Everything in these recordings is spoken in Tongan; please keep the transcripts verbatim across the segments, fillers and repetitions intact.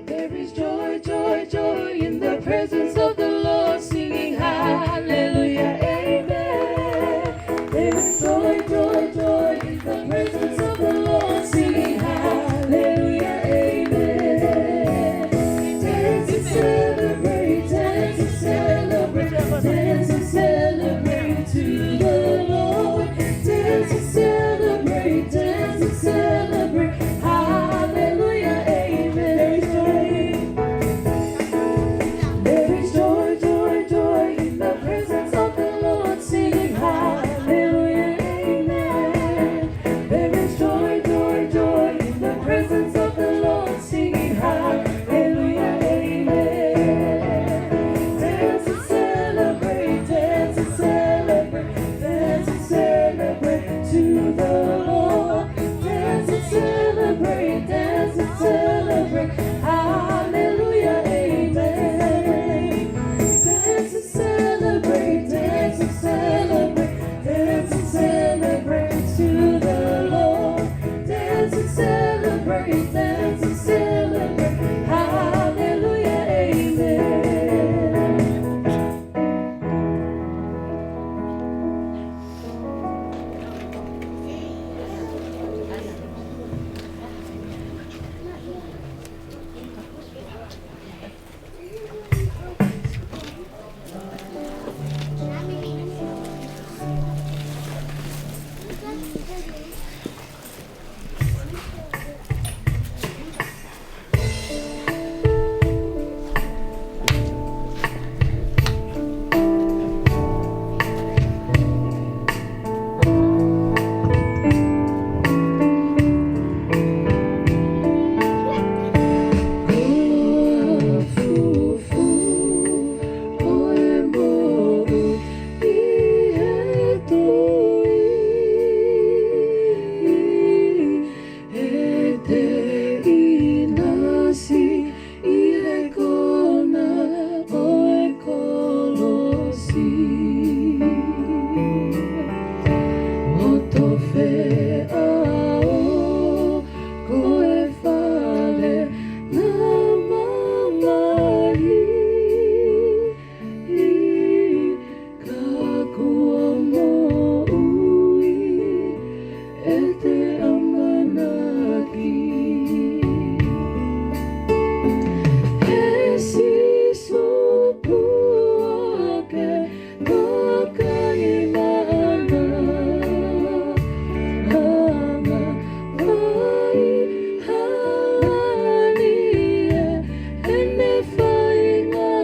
There is joy, joy, joy in the presence of the Lord, singing hallelujah, amen. There is joy, joy, joy in the presence of the Lord, singing hallelujah, amen. Dance and celebrate, dance and celebrate, dance and celebrate to the Lord. Dance and celebrate, dance and celebrate. Hallelujah, amen. There is joy, joy, joy in the presence of the Lord, singing hallelujah, amen. There is joy, joy, joy in the presence of the Lord, singing hallelujah, amen. Dance and celebrate, dance and celebrate, dance and celebrate to the Lord. Dance and celebrate, dance and celebrate, hallelujah, amen. Dance and celebrate, dance and celebrate, dance and celebrate to the Lord. Dance and celebrate, dance and celebrate, hallelujah, amen. He te ʻinasi ʻi he kona ʻo e kolosi. Loto feʻao ko e fale na mamahi. Ka kuo moʻui ʻete ʻamanaki. He Sīsū puake ko e kakai maʻana. Hanga fai hali e ʻene faingataʻa.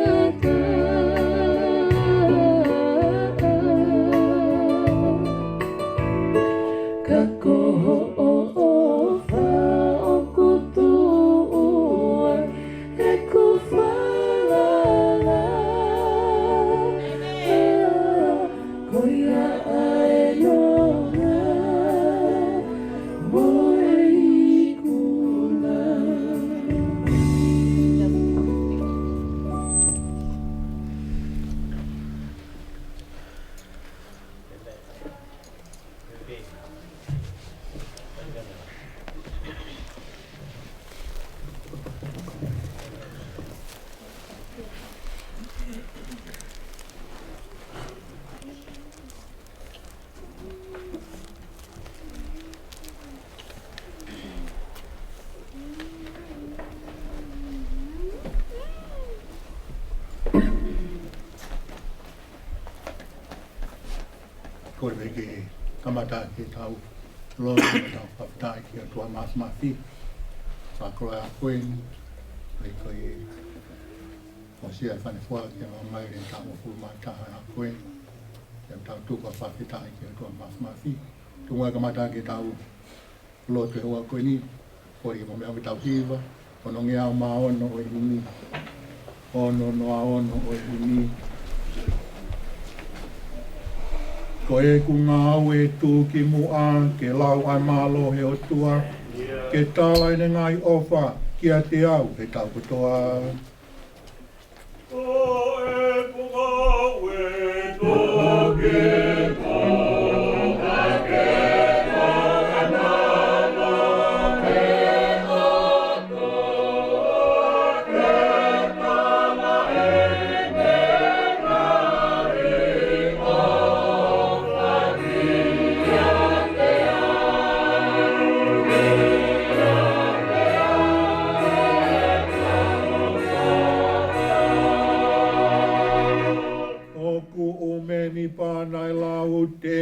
Ka ko hoʻo ʻofa ʻoku tuʻu ai ʻeku falala. Ko ia ʻa e nonga mo e ikuna. Kole ke kamata ke tau lotu mo tau fakafetaʻi ki he ʻOtua Māfimafi. Fakakoloa ko eni, ʻa ia ko e ʻosi ʻa e fānau fua ke ʻomai ʻi he taʻu hongofulu mā taha ko eni. Ke tau tuku ʻa e fakafetaʻi ki he ʻOtua Māfimafi. Tuku muʻa ke kamata ke tau lotu he houa ko eni, kole ke mou meʻa mai ke tau hiva, ono ngeau mā ono ʻo e himi. Ono noa ono ʻo e himi. Ko ʻeku ngāue tuʻukimuʻa ke lau ʻa e mālohi ʻo e ʻOtua, ke tala ʻene ngaahi ʻofa kiate au he taʻu kotoa. Ko ʻeku ngāue tuʻukimuʻa ke lau ʻa e mālohi ʻo e ʻOtua,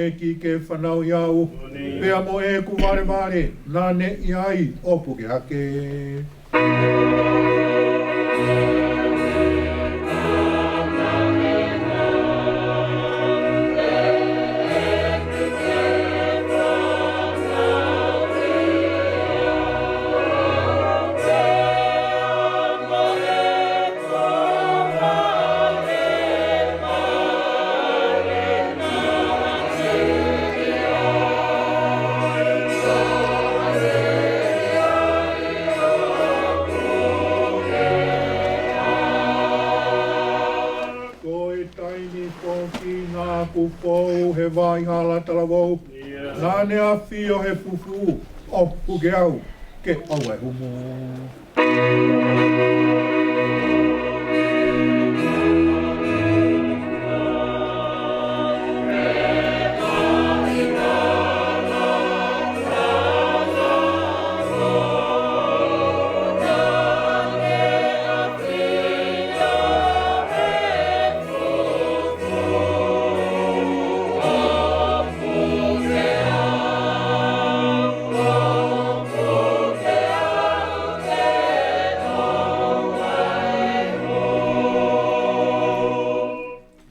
ʻEiki ke fanauʻi au, pea mo ʻeku valevale naʻa ne ʻi ai ʻo puke hake. Ko e taimi foki naʻa ku fou he vai hala talavou, naʻa ne ʻafio he fufū ʻo puke au ke ʻoua ʻe humu.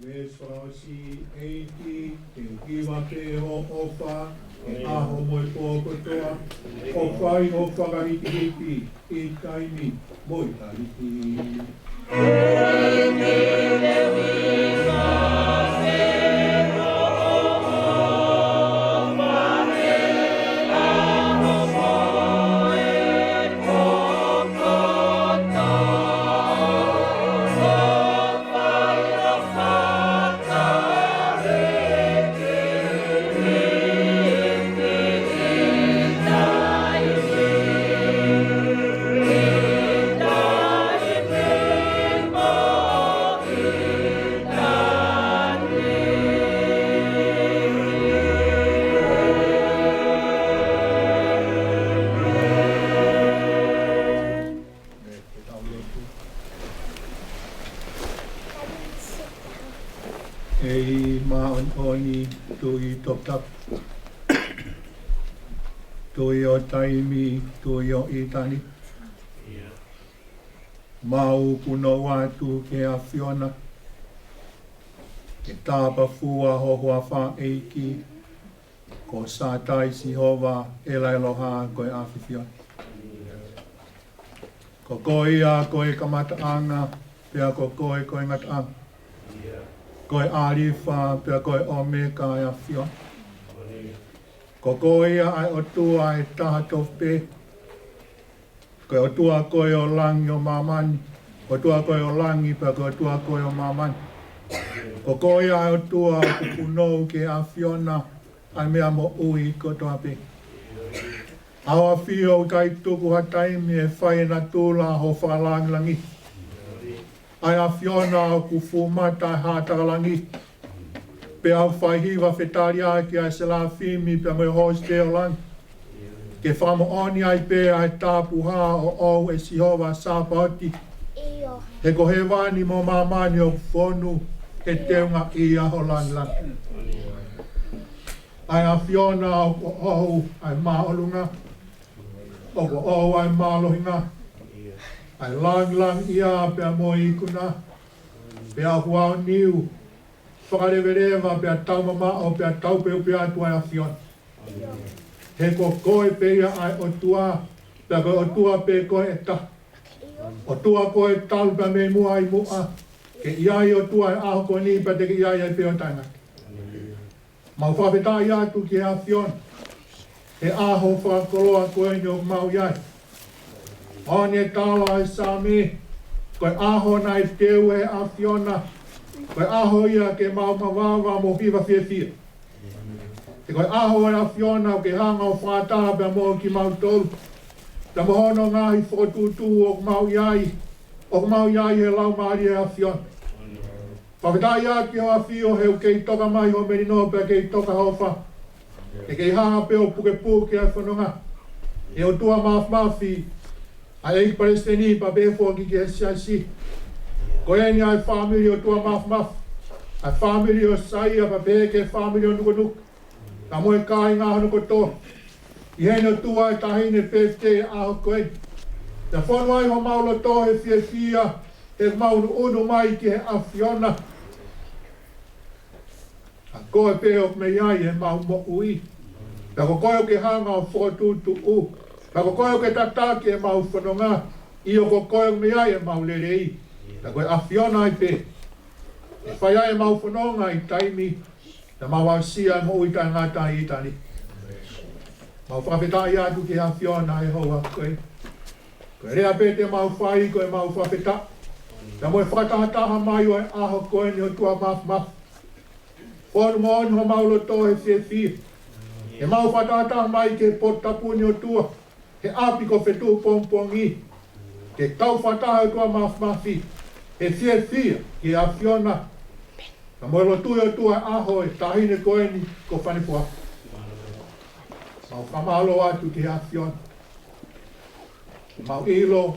Veesi fakaʻosi: ʻEiki, te u hiva pē ho ʻofa he ʻaho mo e pō kotoa, ʻo fai ho fakahīkihiki ʻi taimi mo e taimi. ʻEiki māʻoniʻoni, Tuʻi toputapu, Tuʻi ʻo taimi, Tuʻi ʻo ʻitāniti, mau punou atu ki he ʻAfiona ke tāpafua ho huafa, ʻEiki. Ko Sātai Sihova ʻElaeloha ko e ʻAfiona. Ko koe ia ko e kamataʻanga, pea ko koe ko e ngataʻanga. Ko e ʻAlifa pea ko e ʻOmeka, ʻe ʻAfiona. Ko koe ia ʻa e ʻOtua ʻe taha tofu pē. Ko e ʻOtua koe ʻo langi ʻo māmani, ʻOtua koe ʻo langi pea ko e ʻOtua koe ʻo māmani. Ko koe ia ʻa e ʻOtua ʻoku punou ki he ʻAfiona ʻa e meʻa moʻui kotoa pē. ʻA ho ʻAfio ʻoku ʻikai tuku ha taimi ʻe fai ʻe natula ho fakalāngilangi. ʻA e ʻAfiona ʻoku fuʻu mata ʻa e haʻa taka langi, pea ʻoku fai hiva fetaliaki ʻa e selafimi pea mo e hōsite ʻo langi, ke fakamoʻoni ai pē ʻa e tāpuhā ʻoʻou, ʻe Sihova Sāpaoti. He ko hēvani mo māmani ʻoku fonu ʻe teunga ʻi ho lāngilangi. ʻA e ʻAfiona, ʻoku ʻoʻou ʻa e māʻolunga, ʻoku ʻoʻou ʻa e mālohinga, ʻa e lāngilangiʻia pea mo e ikuna, pea ʻoku aoniu, fakaleveleva pea taumamaʻo pea taupeupeu atu ʻa e ʻAfiona. He ko koe pē ia ʻa e ʻOtua, pea ko e ʻOtua pē koe ʻe taha. ʻOtua koe talu pea mei muʻa ʻi muʻa, ke ʻi ai ʻOtua he ʻaho ko eni pea te ke ʻi ai ai pē ʻo taʻengata. Mau fakafetaʻi atu ki he ʻAfiona he ʻaho fakakoloa ko eni ʻoku mau ʻi ai. ʻOku ne tala ʻe he Saame, ko e ʻaho naʻe teu ʻe he ʻAfiona, ko e ʻaho ia ke mau mavava mo hiva fiefia. He ko e ʻaho ʻo e ʻAfiona ʻoku ke hanga ʻo fakataha pea mo kimautolu, pea mo hono ngaahi fokotuʻutuʻu ʻoku mau ʻi ai, ʻoku mau ʻi ai he Laumālie ʻo e ʻAfiona. Fakafetaʻi atu ki ho ʻAfio he ʻoku kei toka mai ho melino pea kei toka ho ʻofa. Ke kei hanga pē ʻo pukepuke ʻa e fononga. ʻE ʻOtua Māfimafi, ʻa e ʻEiki Palesiteni pea pehē foki ki he Siasi. Ko eni ʻa e fāmili ʻOtua Māfimafi, ʻa e fāmili ʻo Saia pea pehē ki he fāmili ʻo Nukunuku. Ka mo e kāinga hono kotoa. ʻI heʻene ʻOtua e taʻahine pēpitei ʻaho ko eni. Pea fonu ai homau loto he fiefia, he mau ʻunuʻunu mai ki he ʻAfiona. ʻA koe pē ʻoku mei ai ʻemau moʻui. Pea ko koe ʻoku ke hanga ʻo fokotuʻutuʻu. Pea ko koe ʻoku ke tataki ʻemau fononga. ʻIo ko koe ʻoku mei ai ʻemau lelei. Pea ko e ʻAfiona ai pē ʻe fai ai ʻemau fononga ʻi taimi. Pea mau aʻusia e moʻui taʻengata ʻi ʻitāniti. Mau fakafetaʻi atu ki he ʻAfiona he houa ko eni. Ko e lea pē te mau fai ko ʻemau fakafetaʻi. Pea mo e fakatahataha mai ʻo e ʻaho ko eni ʻOtua Māfimafi. Fonu moʻoni homau loto he fiefia. ʻEmau fakatahataha mai ki he potu tapu ni ʻOtua. He ʻapi ko Fetuʻu pongipongi. Ke tau fakataha ʻOtua Māfimafi. He fiefia ki he ʻAfiona. Pea mo e lotu ʻi ʻOtua ʻaho e taʻahine ko eni ko Fanefuafa. Mau fakamālō atu ki he ʻAfiona. Mau ʻilo,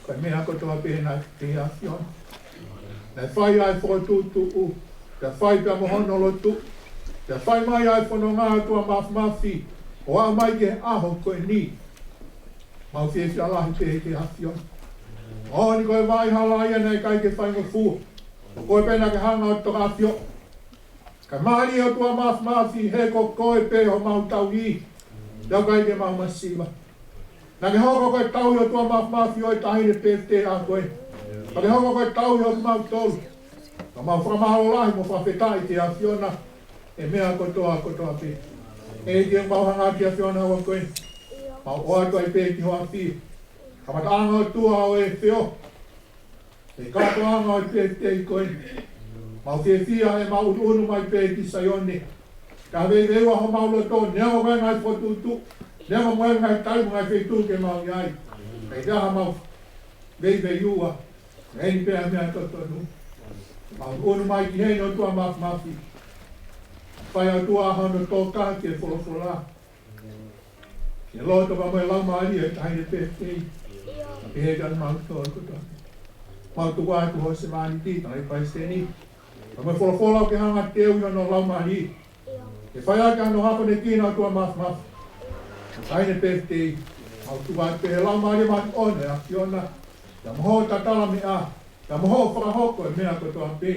ko e meʻa kotoa pē naʻe ʻi he ʻAfiona. Naʻe fai ai e fokotuʻutuʻu, pea fai pea mo hono lotu, pea fai mai ai e fononga ʻOtua Māfimafi, ʻo aʻu mai ki he ʻaho ko eni. Mau fiefia lahi pē ki he ʻAfiona. ʻOku ʻikai ko e vai hala ia naʻe ʻikai ke faingofua. Ko koe pē naʻa ke hanga ʻo toka ʻafio. Ka mālie ʻOtua Māfimafi he ko koe pē homau tauhi. Pea ʻoku ʻikai ke mau masiva. Naʻa ke hoko ko e tauhi ʻOtua Māfimafi ʻo e taʻahine pēpitei ʻaho ko eni. Naʻa ke hoko ko e tauhi ʻo kimautolu. Ka mau fakamālō lahi mo fakafetaʻi ki he ʻAfiona. He meʻa kotoa, kotoa pē. ʻEiki ʻoku mau hanga ki he ʻAfiona ʻaho ko eni. Mau ʻoatu ai pē ki ho ʻAfio. Kamataʻanga ʻOtua ʻo e feohi. He kātoanga ʻo e pēpitei ko eni. Mau fiefia he mau ʻunuʻunu mai pē ki Saione. Ka veiveiua homau loto, neongo ko e ngaahi fokotuʻutuʻu, neongo ko e ngaahi taimi mo e ngaahi feituʻu ke mau ʻi ai. Kae ʻikai ha mau veiveiua, ʻeni pē ʻa e meʻa totonu. Mau ʻunuʻunu mai ki heni ʻOtua Māfimafi. Fai ʻOtua hono toka ki he folofola. Ke loto pea mo e laumālie ʻo e taʻahine pēpitei. Pea pehē kiate kimautolu kotoa. Mau tuku atu ho sevāniti, tangataʻeiki palesiteni. Pea mo e folofola ʻoku ke hanga ʻo teuʻi hono laumālie. Ke fai ʻaki hano akonekina ʻOtua Māfimafi. Taʻahine pēpitei. Mau tuku atu pē he laumālie māʻoniʻoni ʻo e ʻAfiona. Pea mo hoʻo tatala meʻa. Pea mo hoʻo fakahoko e meʻa kotoa pē.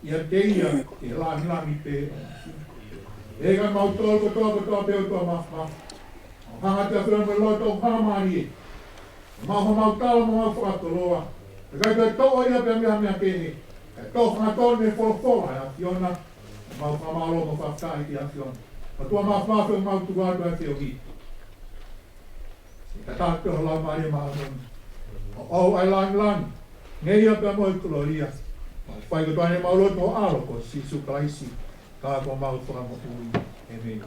ʻIate ia ke lāngilangi pē. ʻE ka mau tō kotoa kotoa pē ʻOtua Māfimafi. Mau hanga atu ʻAfiona mo e loto fakamālie. Mau homau tala mo mau fakakoloa. ʻIkai ke toʻo ia pē mei ha meʻa kehe. Kae toʻo fakatonu mei he folofola ʻa e ʻAfiona. Mau fakamālō mo fakafetaʻi ki he ʻAfiona. ʻOtua Māfimafi ʻoku mau tuku atu ʻa e feohi. Ka tāpio ho laumālie māʻoniʻoni. ʻO ʻoʻou ʻa e lāngilangi, ngeia pea mo e kolōlia. Mau fai kotoa ʻeni ʻemau lotu ʻi ho ʻAlo ko Sīsū Kalaisi, ka ko homau Fakamoʻui. ʻĒmeni.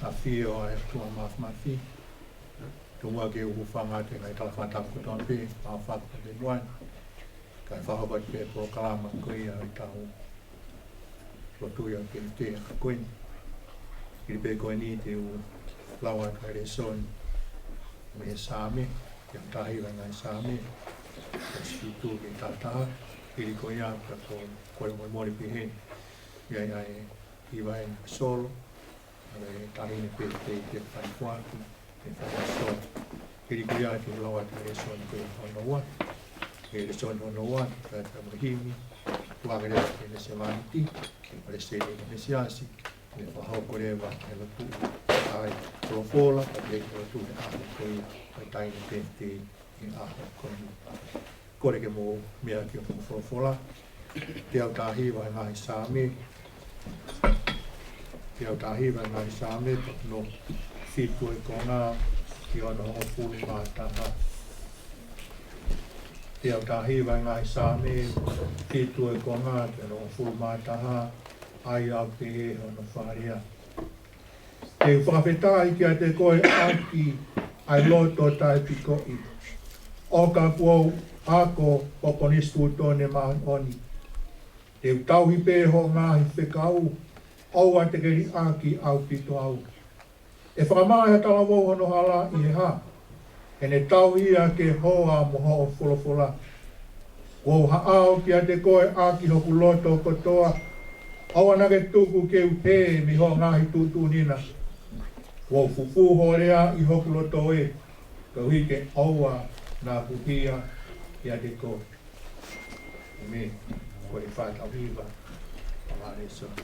ʻAfio ʻa e ʻOtua Māfimafi, tomuʻa ke u hūfanga atu he ngaahi talafakatapu kotoa pē, ʻa e fakapapelua ni, kae fakahoko atu pē ʻa e polokalama ko ia ʻa ʻetau lotu ʻi he pētē ko eni. Hili pē ko eni te u lau atu ʻa e lēsoni mei he Saame, ʻi he taha hiva ʻo e ngaahi Saame, ʻa e situ ki he taha taha. Hili ko ia pea ko e kole molemole pē heni, ʻi ai ʻa e hiva ʻe solo, ʻa e taʻahine pē te ke fai foaki, ke fai solo. Hili ko ia te u lau atu ʻa e lēsoni ko ia hono ua. ʻA e lēsoni hono ua, kae ʻatā mo e himi, ʻoku ʻi ai leva ʻa e sevāniti, ʻa e palesiteni ʻo e siasi, ke fakahoko leva ʻa e lotu ʻa e folofola, ʻa e lotu ʻa e ʻaho ko ia, ʻa e taʻahine pē te ʻi he ʻaho ko eni. Kole ke mou meʻa ki hoku folofola. Teau taha hiva ʻo e ngaahi Saame. Teau taha hiva ʻo e ngaahi Saame, pea ko hono fitu ʻo e konga ki hono hongofulu mā taha. Teau taha hiva ʻo e ngaahi Saame, fitu ʻo e konga ki hono hongofulu mā taha, ʻa ia ʻoku pehē hono fakalea: Te u fakafetaʻi kiate koe ʻaki ʻa e loto taʻepikoʻi, ʻo ka kuo u ako ho konisitūtone māʻoniʻoni. Te u tauhi pē hoʻo ngaahi fekau, ʻoua te ke liʻaki ʻaupito au. ʻE fakamaʻa ʻe ha talavou hono hala ʻi he hā? ʻE ne tauhi ia ke hoa mo hoʻo folofola. Kuo u haʻao kiate koe ʻaki hoku loto kotoa, ʻoua naʻa ke tuku ke u hē mei hoʻo ngaahi tuʻutuʻuni na. Kuo u fufū hoʻo lea ʻi hoku loto ē, koeʻuhi ke ʻoua naʻa ku hia kiate koe. ʻĒmeni. Kole ke fai ʻetau hiva ʻo e lēsoni.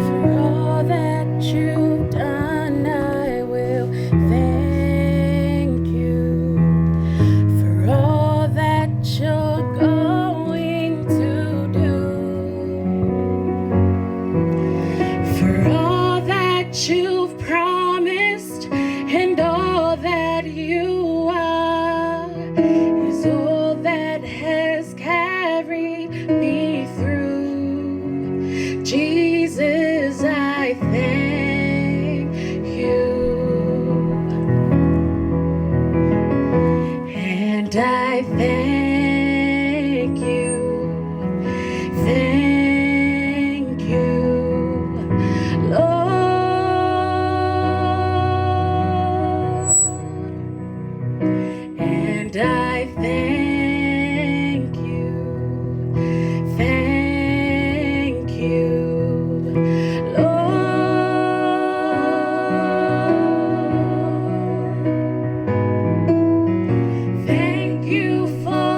For all that you've done, I will thank you. For all that you're going to do, for all that you've promised, and all that you are is all that has carried me through. Jesus, I thank you. And I thank you. Thank you, Lord. And I thank you. Thank you, Lord. Thank you for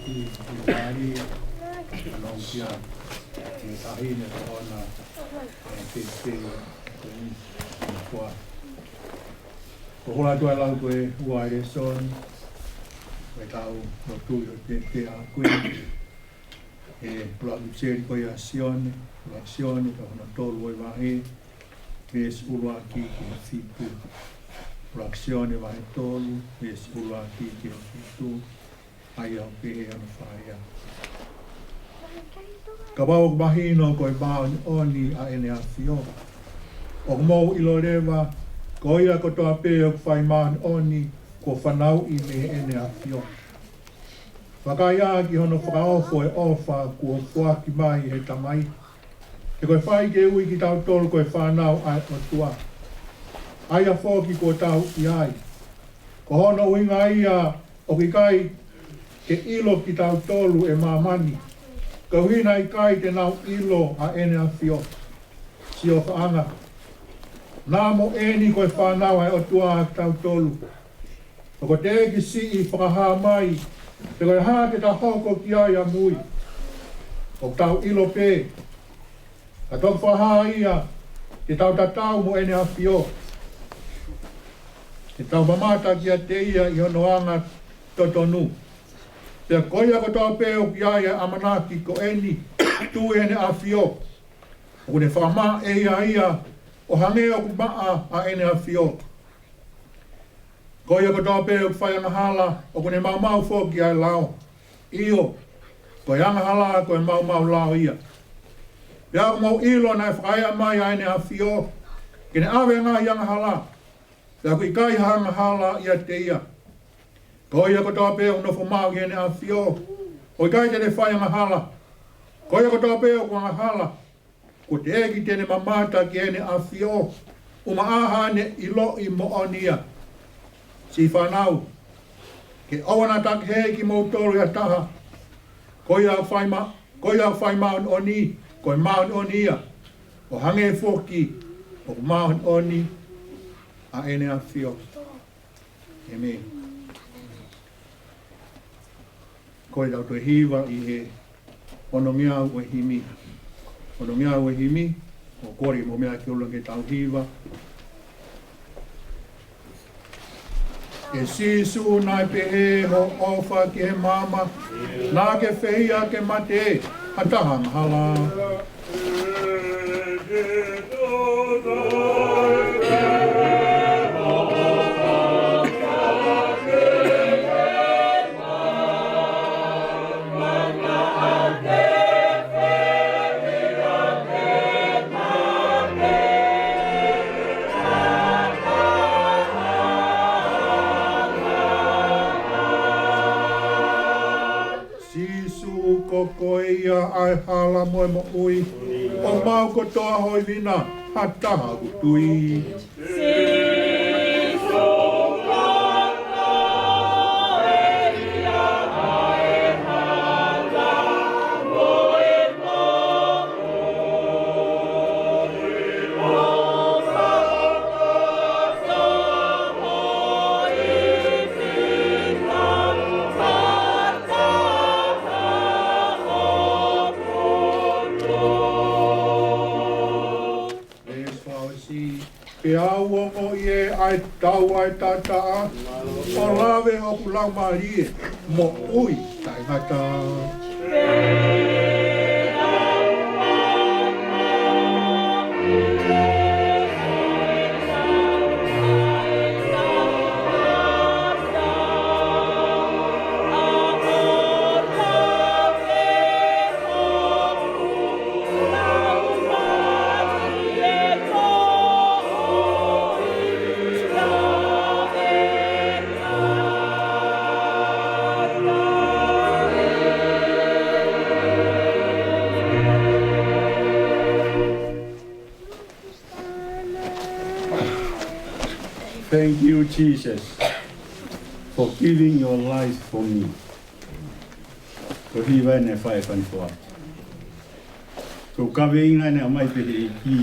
ʻi mālie, ʻa e nongia, ʻi he taʻahine ko ʻena, ʻa e pēpē, ko eni, ko e Ko hola atu ʻa e lau ko e ua ʻa e lēsoni, ko e tau no tui ʻo te te a kui. ʻE ʻuluaki ʻi he ʻuluaki Sione, ʻuluaki Sione, ko hono tolu ʻo e vahe, veesi ʻuluaki ki he fitu. ʻUluaki Sione vahe tolu, veesi ʻuluaki ki he fitu. ʻA ia ʻoku pehē hono fakalea. Kapau ʻoku mahino ko e māʻoniʻoni ʻa ʻEne ʻAfio, ʻoku mou ʻilo leva, ko ia kotoa pē ʻoku fai māʻoniʻoni, kuo fanauʻi mei heʻene ʻAfio. Vakai ā ki hono fakaofo ʻo e ʻofa kuo foaki mai ʻe he Tamai. He ko e fai ke ui kitautolu ko e fānau ʻa e ʻOtua. ʻA ia foki kuo tau ʻi ai. Ko hono ʻuhinga ia ʻoku ʻikai ke ʻilo kitautolu ʻe māmani, koeʻuhi naʻe ʻikai te nau ʻilo ʻa ʻEne ʻAfio. Siʻofoʻanga. Naʻa mo eni ko e fānau ʻa e ʻOtua kitautolu. ʻOku teʻeki siʻi fakahā mai pe ko e hā te ta hoko ki ai ʻamui. ʻOku tau ʻilo pē, ka toki fakahā ia, te tau tatau mo ʻEne ʻAfio. Te tau mamata kiate ia ʻi hono anga totonu. Pea ko ia kotoa pē ʻoku ʻi ai ʻa e ʻamanaki ko eni, tui ʻEne ʻAfio, ʻoku ne fakamaʻa ʻe ia ia, ʻo hangē ʻoku maʻa ʻa ʻEne ʻAfio. Ko ia kotoa pē ʻoku fai angahala, ʻoku ne maumau foki ʻa e lao. ʻIo, ko e angahala ko e maumau lao ia. Pea ʻoku mou ʻilo naʻe fakaeʻa mai ʻa ʻEne ʻAfio ke ne ʻave ʻa e ngaahi angahala. Pea ʻoku ʻikai ha angahala ʻiate ia. Ko ia kotoa pē ʻoku nofo maʻu ʻi heʻene ʻAfio, ʻoku ʻikai te ne fai angahala. Ko ia kotoa pē ʻoku angahala, kuo teʻeki te ne mamata ki heʻene ʻAfio, ʻumaʻā haʻane ʻiloʻi moʻoni ia. Siʻi fānau, ke ʻoua naʻa takihēʻi kimoutolu ʻe ha taha. Ko ia ʻoku fai ma-, ko ia ʻoku fai māʻoniʻoni, ko e māʻoniʻoni ia, ʻo hangē foki ʻoku māʻoniʻoni ʻa ʻEne ʻAfio. ʻĒmeni. Ko e tau toe hiva ʻi he onongeau ʻo e himi. Onongeau ʻo e himi, ʻoku kole mo meʻa ki ʻolunga ke tau hiva. ʻE Sīsū naʻe pehē hoʻo ʻofa ki he maama, naʻa ke fehiʻa ke mate ha taha angahala. Sīsū, ko koe ia ʻa e hala mo e moʻui, ʻoku mau kotoa hoivina, ha taha ʻoku tui. Veesi fā ʻo e si. Pea u ongoʻi ʻa e tau ʻa e taʻataʻa, ʻo lave hoku laumālie, moʻui taʻengata. Thank you, Jesus, for giving your life for me. Ko e hiva eni naʻe fai ʻe Fanifoa. Ko e kaveinga eni naʻe ʻomai pē ʻe he ʻEiki,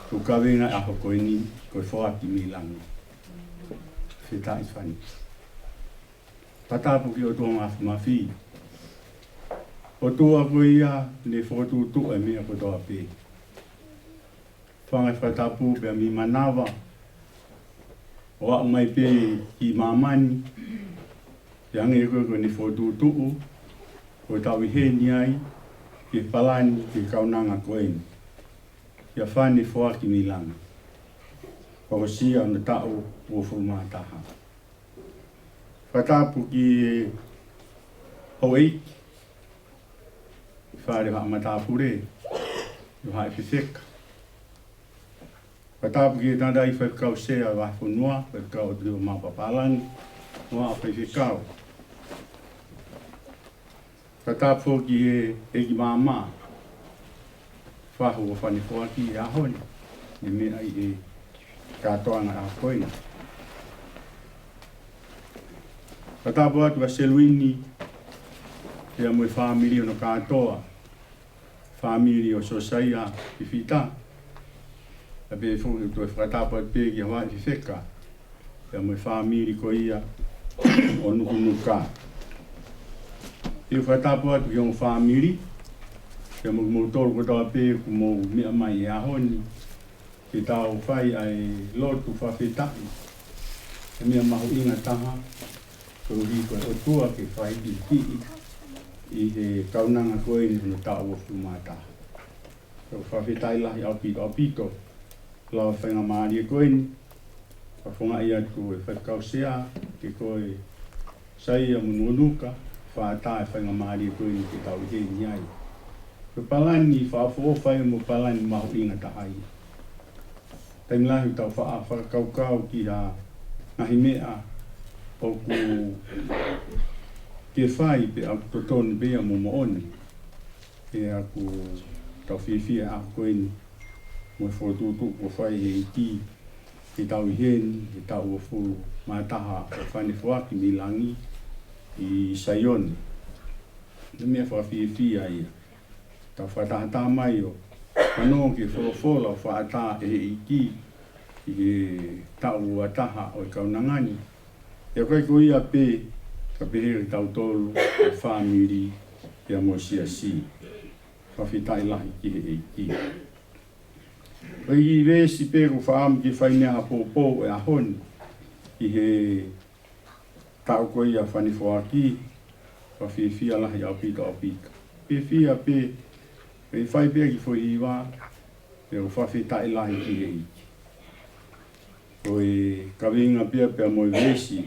ko e kaveinga ʻaho ko eni, ko e foaki mei langi. Fakafetaʻi Fani. Fakatapu ki he ʻOtua Mafimafi. ʻOtua ko ia ne fokotuʻutuʻu e meʻa kotoa pē. Fanga fakatapu pea mei manava ʻo aʻu mai pē ki māmani, pea hangē ko e ko eni fokotuʻutuʻu, ko e tau ʻi heni ai, ke palani, ke kaunanga ko eni. Kia Fane Foaki Milangi. Fakasia ʻo e taʻu uofulu mā taha. Fakatapu ki he houʻeiki Fale Haʻa Matāpule, ʻi Haʻi Fefeka. Fakatapu ki he tangataʻeiki faifekau sea Vahefonua, faifekau ʻo Tuʻi ʻo Mapapalani, ʻo Haʻa Faifekau. Fakatapu foki ki he ʻEiki Māmā, fahu ʻo Fane Foaki he ʻaho ni, ne meʻa ʻi he kātoanga ʻaho ko eni. Fakatapu atu kia Seluini, pea mo e fāmili hono kātoa, fāmili ʻo Siosaia Fifita, pea pehē foki ʻoku toe fakatapu atu pē kia Haʻi Fefeka, pea mo e fāmili ko ia ʻo Nukunuka. Pea fakatapu atu ki he ongo fāmili, pea mo kimoutolu kotoa pē kuo mou meʻa mai he ʻaho ni, ke tau fai ʻa e lotu fakafetaʻi. Ko e meʻa mahuʻinga taha, koeʻuhi ko e ʻOtua ke fai ʻi kiʻi ʻi he kaunanga ko eni hono taʻu uofulu mā taha. Ko e fakafetaʻi lahi ʻaupito, ʻaupito, lava faingamālie ko eni, fakafofongaʻi atu e faifekau sea, ke ko e Saia mo Nukunuka, fakaʻatā e faingamālie ko eni ke tau ʻi heni ai. Ko e palani fakaʻofoʻofa ia mo e palani mahuʻinga taha ia. Taimi lahi ʻoku tau faʻa fakakaukau ki ha ngaahi meʻa ʻoku ke fai pea ʻoku totonu pē ia mo moʻoni. Pea ʻoku tau fiefia he ʻaho ko eni mo e fokotuʻutuʻu kuo fai ʻe he ʻEiki, ke tau ʻi heni he taʻu uofulu mā taha ʻo Fane Foaki Milangi ʻi Saione. Ko e meʻa fakafiefia ia. Tau fakatahataha mai ʻo fanongo ki he folofola ʻoku fakaʻatā ʻe he ʻEiki ʻi he taʻu ua taha ʻo e kaunanga ni. Pea ʻoku ʻikai ko ia pē, ka pehē kia kitautolu, ʻa e fāmili, pea mo e siasi. Fakafetaʻi lahi ki he ʻEiki. Ko e kiʻi veesi pē ʻoku ou fakaʻamu ke fai mei ai ha poupou he ʻaho ni, ʻi he taʻu ko ia Fane Foaki, fakafiefia lahi ʻaupito, ʻaupito. Fiefia pē, ʻe fai pē kiʻi foʻi hiva, pea ʻoku fakafetaʻi lahi ki he ʻEiki. Ko e kaveinga pē ia pea mo e veesi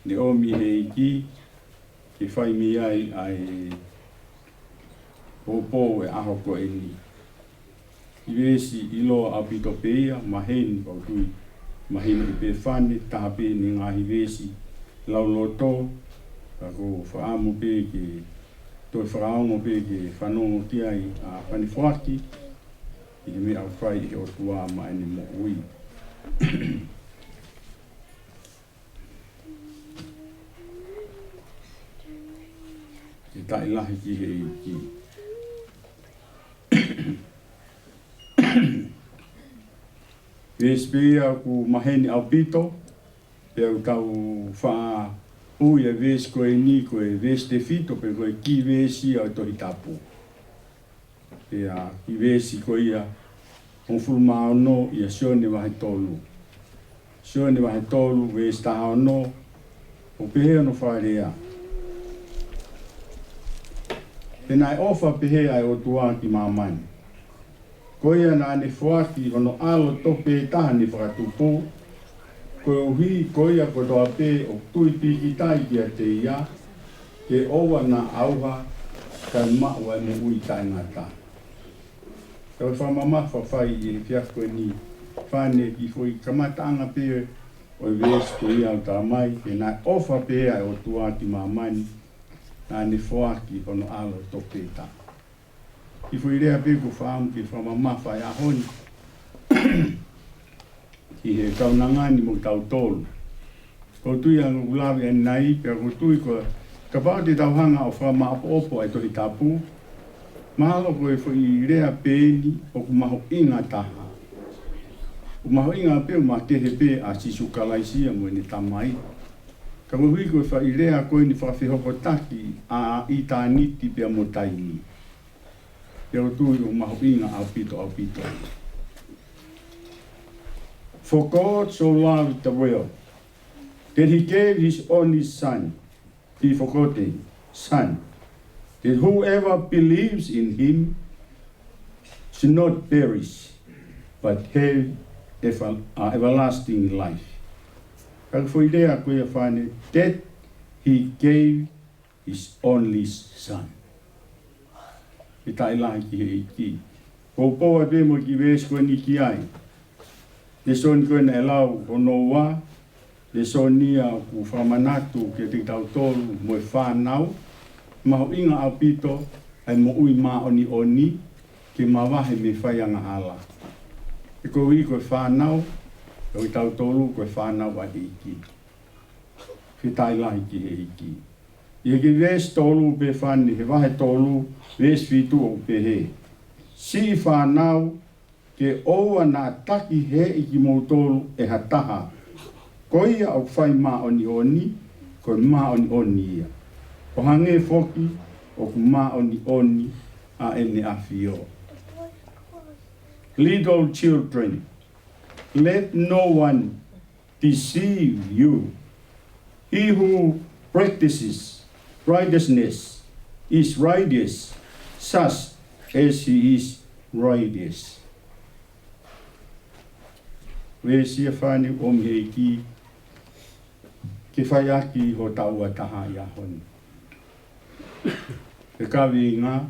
ne ʻomi ʻe he ʻEiki ke fai mei ai ʻa e poupou he ʻaho ko eni. Kiʻi veesi ʻiloa ʻaupito pē ia, maheni, ʻoku ou tui, maheni pē Fane, taha pē ʻene ngaahi veesi lauloto, ka ʻoku ou fakaʻamu pē ke toe fakaongo pē ke fanongo ki ai ʻa Fane Foaki, ʻi he meʻa ʻoku fai ʻe he ʻOtua maʻa ʻene moʻui. Fakafetaʻi lahi ki he ʻEiki. Veesi pē ia ʻoku maheni ʻaupito, pea ʻoku tau faʻa ui e veesi ko eni ko e veesi tefito pe ko e kiʻi veesi ia ʻo e Tohi Tapu. Pea kiʻi veesi ko ia hongofulu mā ono ʻia Sione vahe tolu. Sione vahe tolu veesi taha ono, ʻoku pehē hono fakalea: He naʻe ʻofa pehē ʻa e ʻOtua ki māmani, ko ia naʻa ne foaki hono ʻAlo tofu pē taha ne fakatupu, koeʻuhi ko ia kotoa pē ʻoku tui pīkitai kiate ia, ke ʻoua naʻa ʻauha, kae maʻu ʻa e moʻui taʻengata. Tau fakamamafa fai ʻi he efiafi ko eni, Fane, kiʻi foʻi kamataʻanga pē ʻo e veesi ko ia ʻoku talamai: He naʻe ʻofa pehē ʻa e ʻOtua ki māmani, naʻa ne foaki hono ʻAlo tofu pē taha. Kiʻi foʻi lea pē ʻoku ou fakaʻamu ke fakamamafa he ʻaho ni ki he kaunanga ni mo kitautolu. ʻOku ou tui ʻoku ou lave ʻanenai, pea ʻoku ou tui ko e kapau te tau hanga ʻo fakamāʻopoʻopo ʻa e Tohi Tapu, mahalo ko e foʻi lea pē eni ʻoku mahuʻinga taha. ʻOku mahuʻinga pē ʻo makehe pē ʻa Sīsū Kalaisi ia mo ʻene Tamai. Ka koeʻuhi ko e foʻi lea ko eni fakafehokotaki ʻa ʻitāniti pea mo taimi. Pea ʻoku ou tui ʻoku mahuʻinga ʻaupito, ʻaupito. For God so loved the world that he gave his only son, the begotten son, that whoever believes in him should not perish, but have ever-, uh, everlasting life. Ka ko e foʻi lea ko ia fāne, that he gave his only son. Fakafetaʻi lahi ki he ʻEiki. Ko e pō atu mo e kiʻi veesi ko eni ki ai. Lēsoni ko ena ʻe lau hono ua, lēsoni ia ʻoku fakamanatu kiate kitautolu mo e fānau, mahuʻinga ʻaupito ʻa e moʻui māʻoniʻoni ke mavahe mei he fai angahala. He koeʻuhi ko e fānau, ʻo kitautolu ko e fānau ʻa e ʻEiki. Fakafetaʻi lahi ki he ʻEiki. ʻI he kiʻi veesi tolu pē fāne, he vahe tolu, veesi fitu ʻoku pehē: Siʻi fānau, ke ʻoua naʻa taki hēʻi kimoutolu ʻe ha taha. Ko ia ʻoku fai māʻoniʻoni, ko e māʻoniʻoni ia. ʻO hangē foki ʻoku māʻoniʻoni ʻa ʻEne ʻAfio. Little children, let no one deceive you. He who practices righteousness is righteous, just as he is righteous. Veesi ia fāne ʻoku ʻomi he ʻEiki ke fai ʻaki hotau ua taha ʻi he ʻaho ni. He kaveinga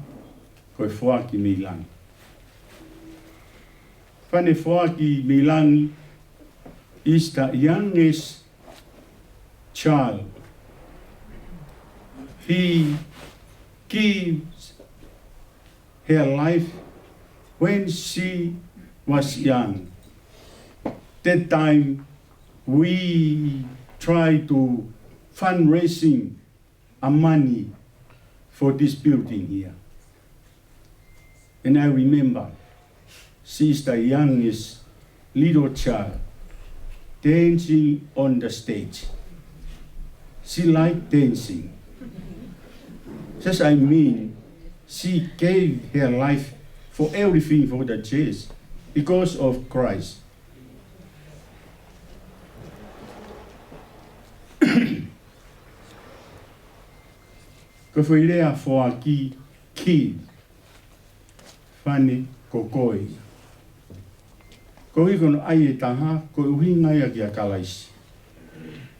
ko e foaki mei langi. Fāne, foaki mei langi is the youngest child. He gives her life when she was young. That time we try to fundraising a money for this building here. And I remember, she is the youngest little child dancing on the stage. She liked dancing. Just, I mean, she gave her life for everything for the church because of Christ. Ko e foʻi lea foaki, ki fāne, ko koe ia. Koeʻuhi ko hono ʻai ʻe taha, ko e ʻuhinga ia kia Kalaisi.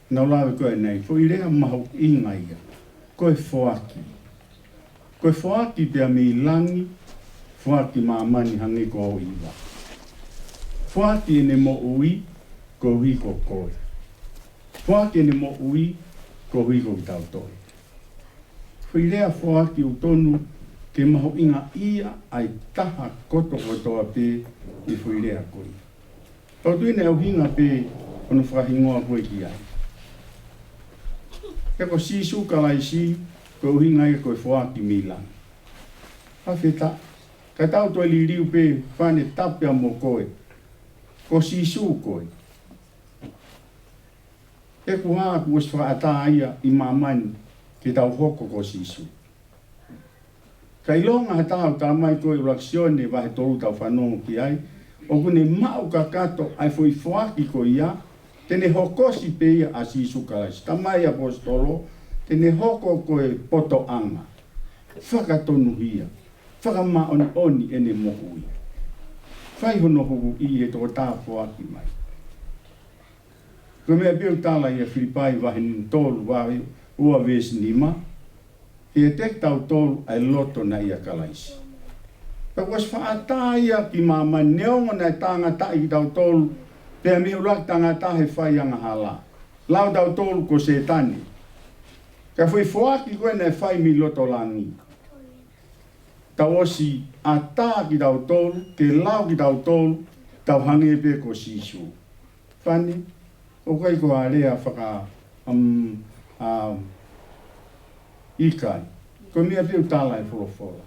Naʻa ku lave ko ē ʻanenai, foʻi lea mahuʻinga ia. Ko e foaki. Ko e foaki pea mei langi, foaki māmani hangē ko hoʻo ʻiva. Foaki ʻene moʻui koeʻuhi ko koe. Foaki ʻene moʻui koeʻuhi ko kitautolu. Foʻi lea foaki ʻoku tonu ke mahuʻingaʻia ʻa e taha kotokotoa pē ʻi he foʻi lea ko ia. Tau tui naʻe ʻuhinga pē hono fakahingoa ko ē ki ai. He ko Sīsū Kalaisi, ko e ʻuhinga ia ko e foaki mei langi. Fakafetaʻi. Ka tau toe liliu pē fāne, tapu pea mo koe. Ko Sīsū koe. He ko e hā kuo ʻosi fakaʻatā ia ʻi māmani ke tau hoko ko Sīsū. Ka ʻilonga ha taha ʻoku talamai ko ē ʻuluaki Sione vahe tolu tau fanongo ki ai, ʻoku ne maʻu kakato ʻa e foʻi foaki ko ia, te ne hokosi pē ia ʻa Sīsū Kalaisi. Talamai ʻe he ʻaposetolo, te ne hoko ko e potoʻanga. Fakatonuhia, fakamāʻoniʻoni ʻene moʻui. Fai hono huhuʻi ʻe he tokotaha foaki mai. Ko e meʻa pē ʻoku tala ʻia Filipai vahe tolu, vahe ua veesi nima, ʻiate kitautolu ʻa e loto naʻe ʻia Kalaisi. Pea kuo ʻosi fakaʻatā ia ki māmani, neongo naʻe tāngataʻi kitautolu, pea mei he ʻuluaki tangata he fai angahala. Lau tautolu ko Sētane. Ka ko e foʻi foaki ko ē naʻe fai mei loto langi. Tau ʻosi ʻatā kitautolu, ke lau kitautolu, tau hangē pē ko Sīsū. Fāne, ʻoku ʻikai ko ha lea faka-, um, um, ʻikai. Ko e meʻa pē ʻoku tala ʻe he folofola.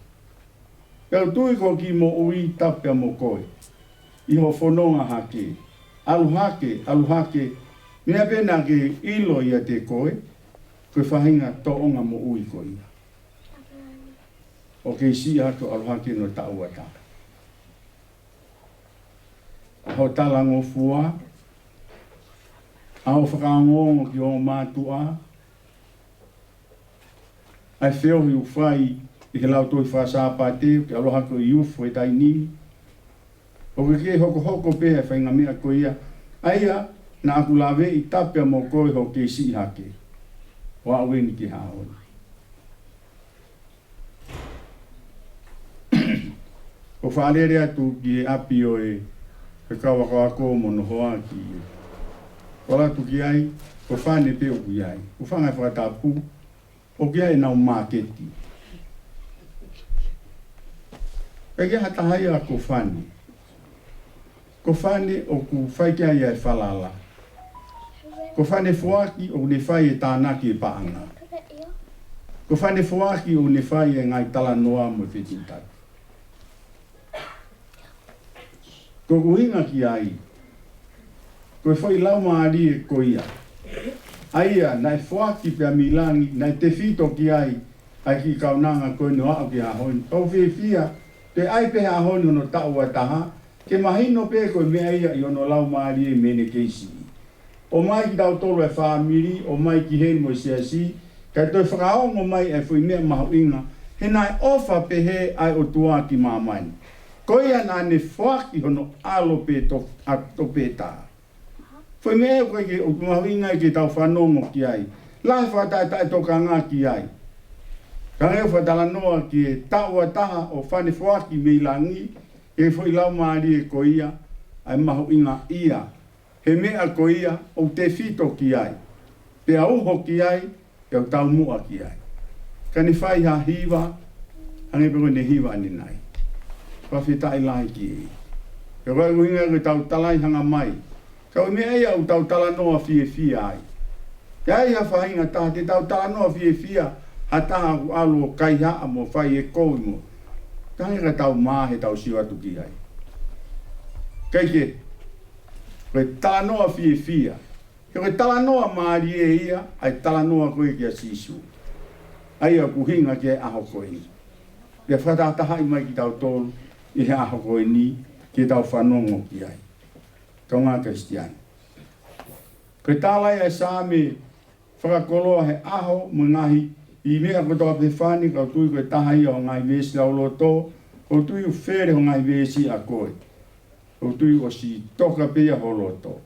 Pea ʻoku ou tui ko e kiʻi moʻui, tapu pea mo koe. ʻI hoʻo fononga hake. ʻAlu hake, ʻalu hake, Meʻa pē naʻa ke ʻilo ʻiate koe, ko e faʻahinga tōʻonga moʻui ko ia. ʻOku kei siʻi hake ʻo ʻalu hake hono taʻu ua taha. ʻA hoʻo talangofua, ʻa hoʻo fakaongoongo ki hoʻo mātuʻa, ʻa e feohi ʻoku fai ʻi he lautohi faka-Sāpate, ke ʻalu hake ʻo ʻi ʻufu he taimi ni. ʻOku ke hokohoko pē he faʻahinga meʻa ko ia, ʻa ia naʻa ku laveʻi tapu pea mo koe hoʻo kei siʻi hake. ʻO aʻu eni ki he ʻaho ni. ʻOku ou faʻa lele atu ki he ʻapi ʻo e, he kau akoako mo hono hoa ki he. ʻOku ou ʻalu atu ki ai, ko Fane pē ʻoku ʻi ai. ʻOku ou fanga fakatapu, ʻoku ʻi ai ʻenau māketi. ʻIkai ha taha ia ko Fane. Ko Fane ʻoku fai ki ai ʻa e falala. Ko Fane Foaki ʻoku ne fai e tānaki e paʻanga. Ko Fane Foaki ʻoku ne fai e ngaahi talanoa mo e fetuʻutaki. Ko ʻeku ʻuhinga ki ai, ko e foʻi laumālie ko ia. ʻA ia, naʻe foaki pea mei langi, naʻe tefito ki ai ʻa e kiʻi kaunanga ko eni ʻo aʻu ki he ʻaho ni. ʻOku ou fiefia, pea ʻai pē he ʻaho ni hono taʻu ua taha, ke mahino pē ko e meʻa ia ʻi hono laumālie mei heʻene kei siʻi. ʻOmai kitautolu e fāmili, ʻomai ki heni mo e siasi, kae toe fakaongo mai e foʻi meʻa mahuʻinga, he naʻe ʻofa pehē ʻa e ʻOtua ki māmani. Ko ia naʻa ne foaki hono ʻAlo pē to-, ʻa to pē taha. Foʻi meʻa ʻoku ʻikai ke, ʻoku mahuʻinga ke tau fanongo ki ai. Lahi e fakataʻetaʻe tokanga ki ai. Ka nge ʻoku fakatalanoa ki he taʻu ua taha ʻo Fane Foaki mei langi, e foʻi laumālie ko ia, ʻa e mahuʻinga ia. He meʻa ko ia ʻoku tefito ki ai. Pea uho ki ai, pea ʻoku taumuʻa ki ai. Ka ne fai ha hiva, hangē pē ko ʻene hiva ʻanenai. Fakafetaʻi lahi ki he ʻEiki. Pea ko e ʻuhinga ko ʻetau talai hanga mai. Ka ko e meʻa ia ʻoku tau talanoa fiefia ai. ʻIkai ha faʻahinga taha te tau talanoa fiefia, ha taha ʻoku ʻalu ʻo kaihaʻa mo fai e kovi mo. Ka hangē ka tau mā he tau sio atu ki ai. ʻIkai ke, ko e talanoa fiefia. He ko e talanoa mālie ia, ʻa e talanoa ko ē kia Sīsū. ʻA ia ʻoku ʻuhinga ki he ʻaho ko eni. Pea fakatahatahaʻi mai kitautolu ʻi he ʻaho ko eni, ke tau fanongo ki ai. Kaungā Kalisitiane. Ko e tala ia ʻa e Saame fakakoloa he ʻaho mo e ngaahi ʻi he meʻa kotoa pē Fane, kau tui ko e taha ia ʻo e ngaahi veesi lauloto, kau tui ʻoku fele hoʻo ngaahi veesi ʻa koe. Kau tui ʻosi toka pē ia ho loto.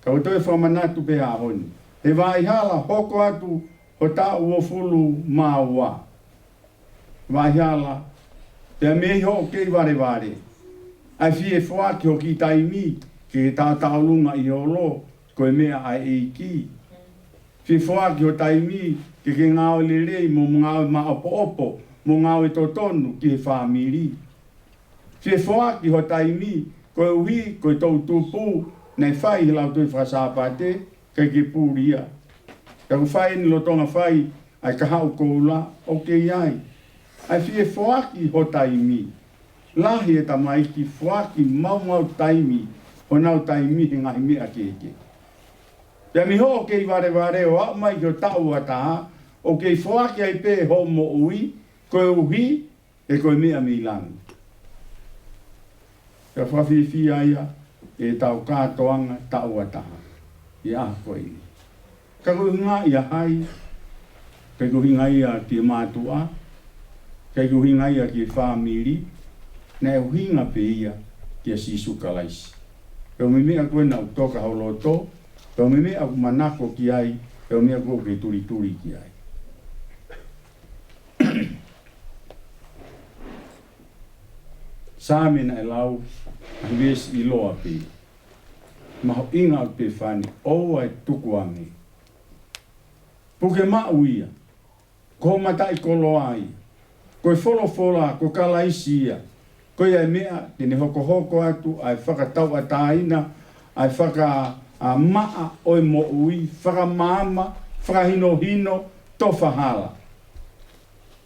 Kau toe fakamanatu pē he ʻaho ni. He vaʻa hala hoko atu ho taʻu uofulu mā ua. Vaʻa hala, pea mei hoʻo kei valevale. ʻA e fie foaki ho kiʻi taimi, ke ke taʻotaʻolunga ʻi he ʻolo, ko e meʻa ʻa e ʻEiki. Fie foaki ho taimi, ke ke ngāue lelei mo ngāue maʻopoʻopo, mo ngāue totonu ki he fāmili. Fie foaki ho taimi, koeʻuhi, ko e toʻutupu, naʻe fai he lautohi faka-Sāpate, ʻikai ke puli ia. Ka ʻoku fai eni lolotonga fai, ʻa e kahaʻu koula, ʻoku kei ʻi ai. ʻA e fie foaki ho taimi. Lahi e tamaiki foaki maumau taimi, honau taimi he ngaahi meʻa kehekehe. Pea mei hoʻo kei valevale ʻo aʻu mai ki ho taʻu ua taha, ʻoku kei foaki ai pē hoʻo moʻui, koeʻuhi, he ko e meʻa mei langi. Pea fakafiefia ia ʻetau kātoanga taʻu ua taha ʻi he ʻaho ko eni. Ka ko e ʻuhinga ia hai, ka ko e ʻuhinga ia ki he mātuʻa, ka ko e ʻuhinga ia ki he fāmili, naʻe ʻuhinga pē ia kia Sīsū Kalaisi. Pea ʻoku meimei ʻa koe naʻa ʻoku toka ho loto, pea ʻoku meimei ʻa ʻoku manako ki ai, pea ʻoku meimei ʻa koe ʻoku ke tulituli ki ai. Saame naʻe lau, ʻa e veesi ʻiloa pē. Mahuʻinga ʻaupito Fane, ʻoua ʻe tukuange. Puke maʻu ia, ko hoʻo mataʻikoloa ia. Ko e folofola, ko Kalaisi ia. Ko ia e meʻa, te ne hokohoko atu, ʻa e fakatauʻatāina, ʻa e faka-, ʻa e maʻa ʻo e moʻui, fakamaama, fakahinohino, tofa hala.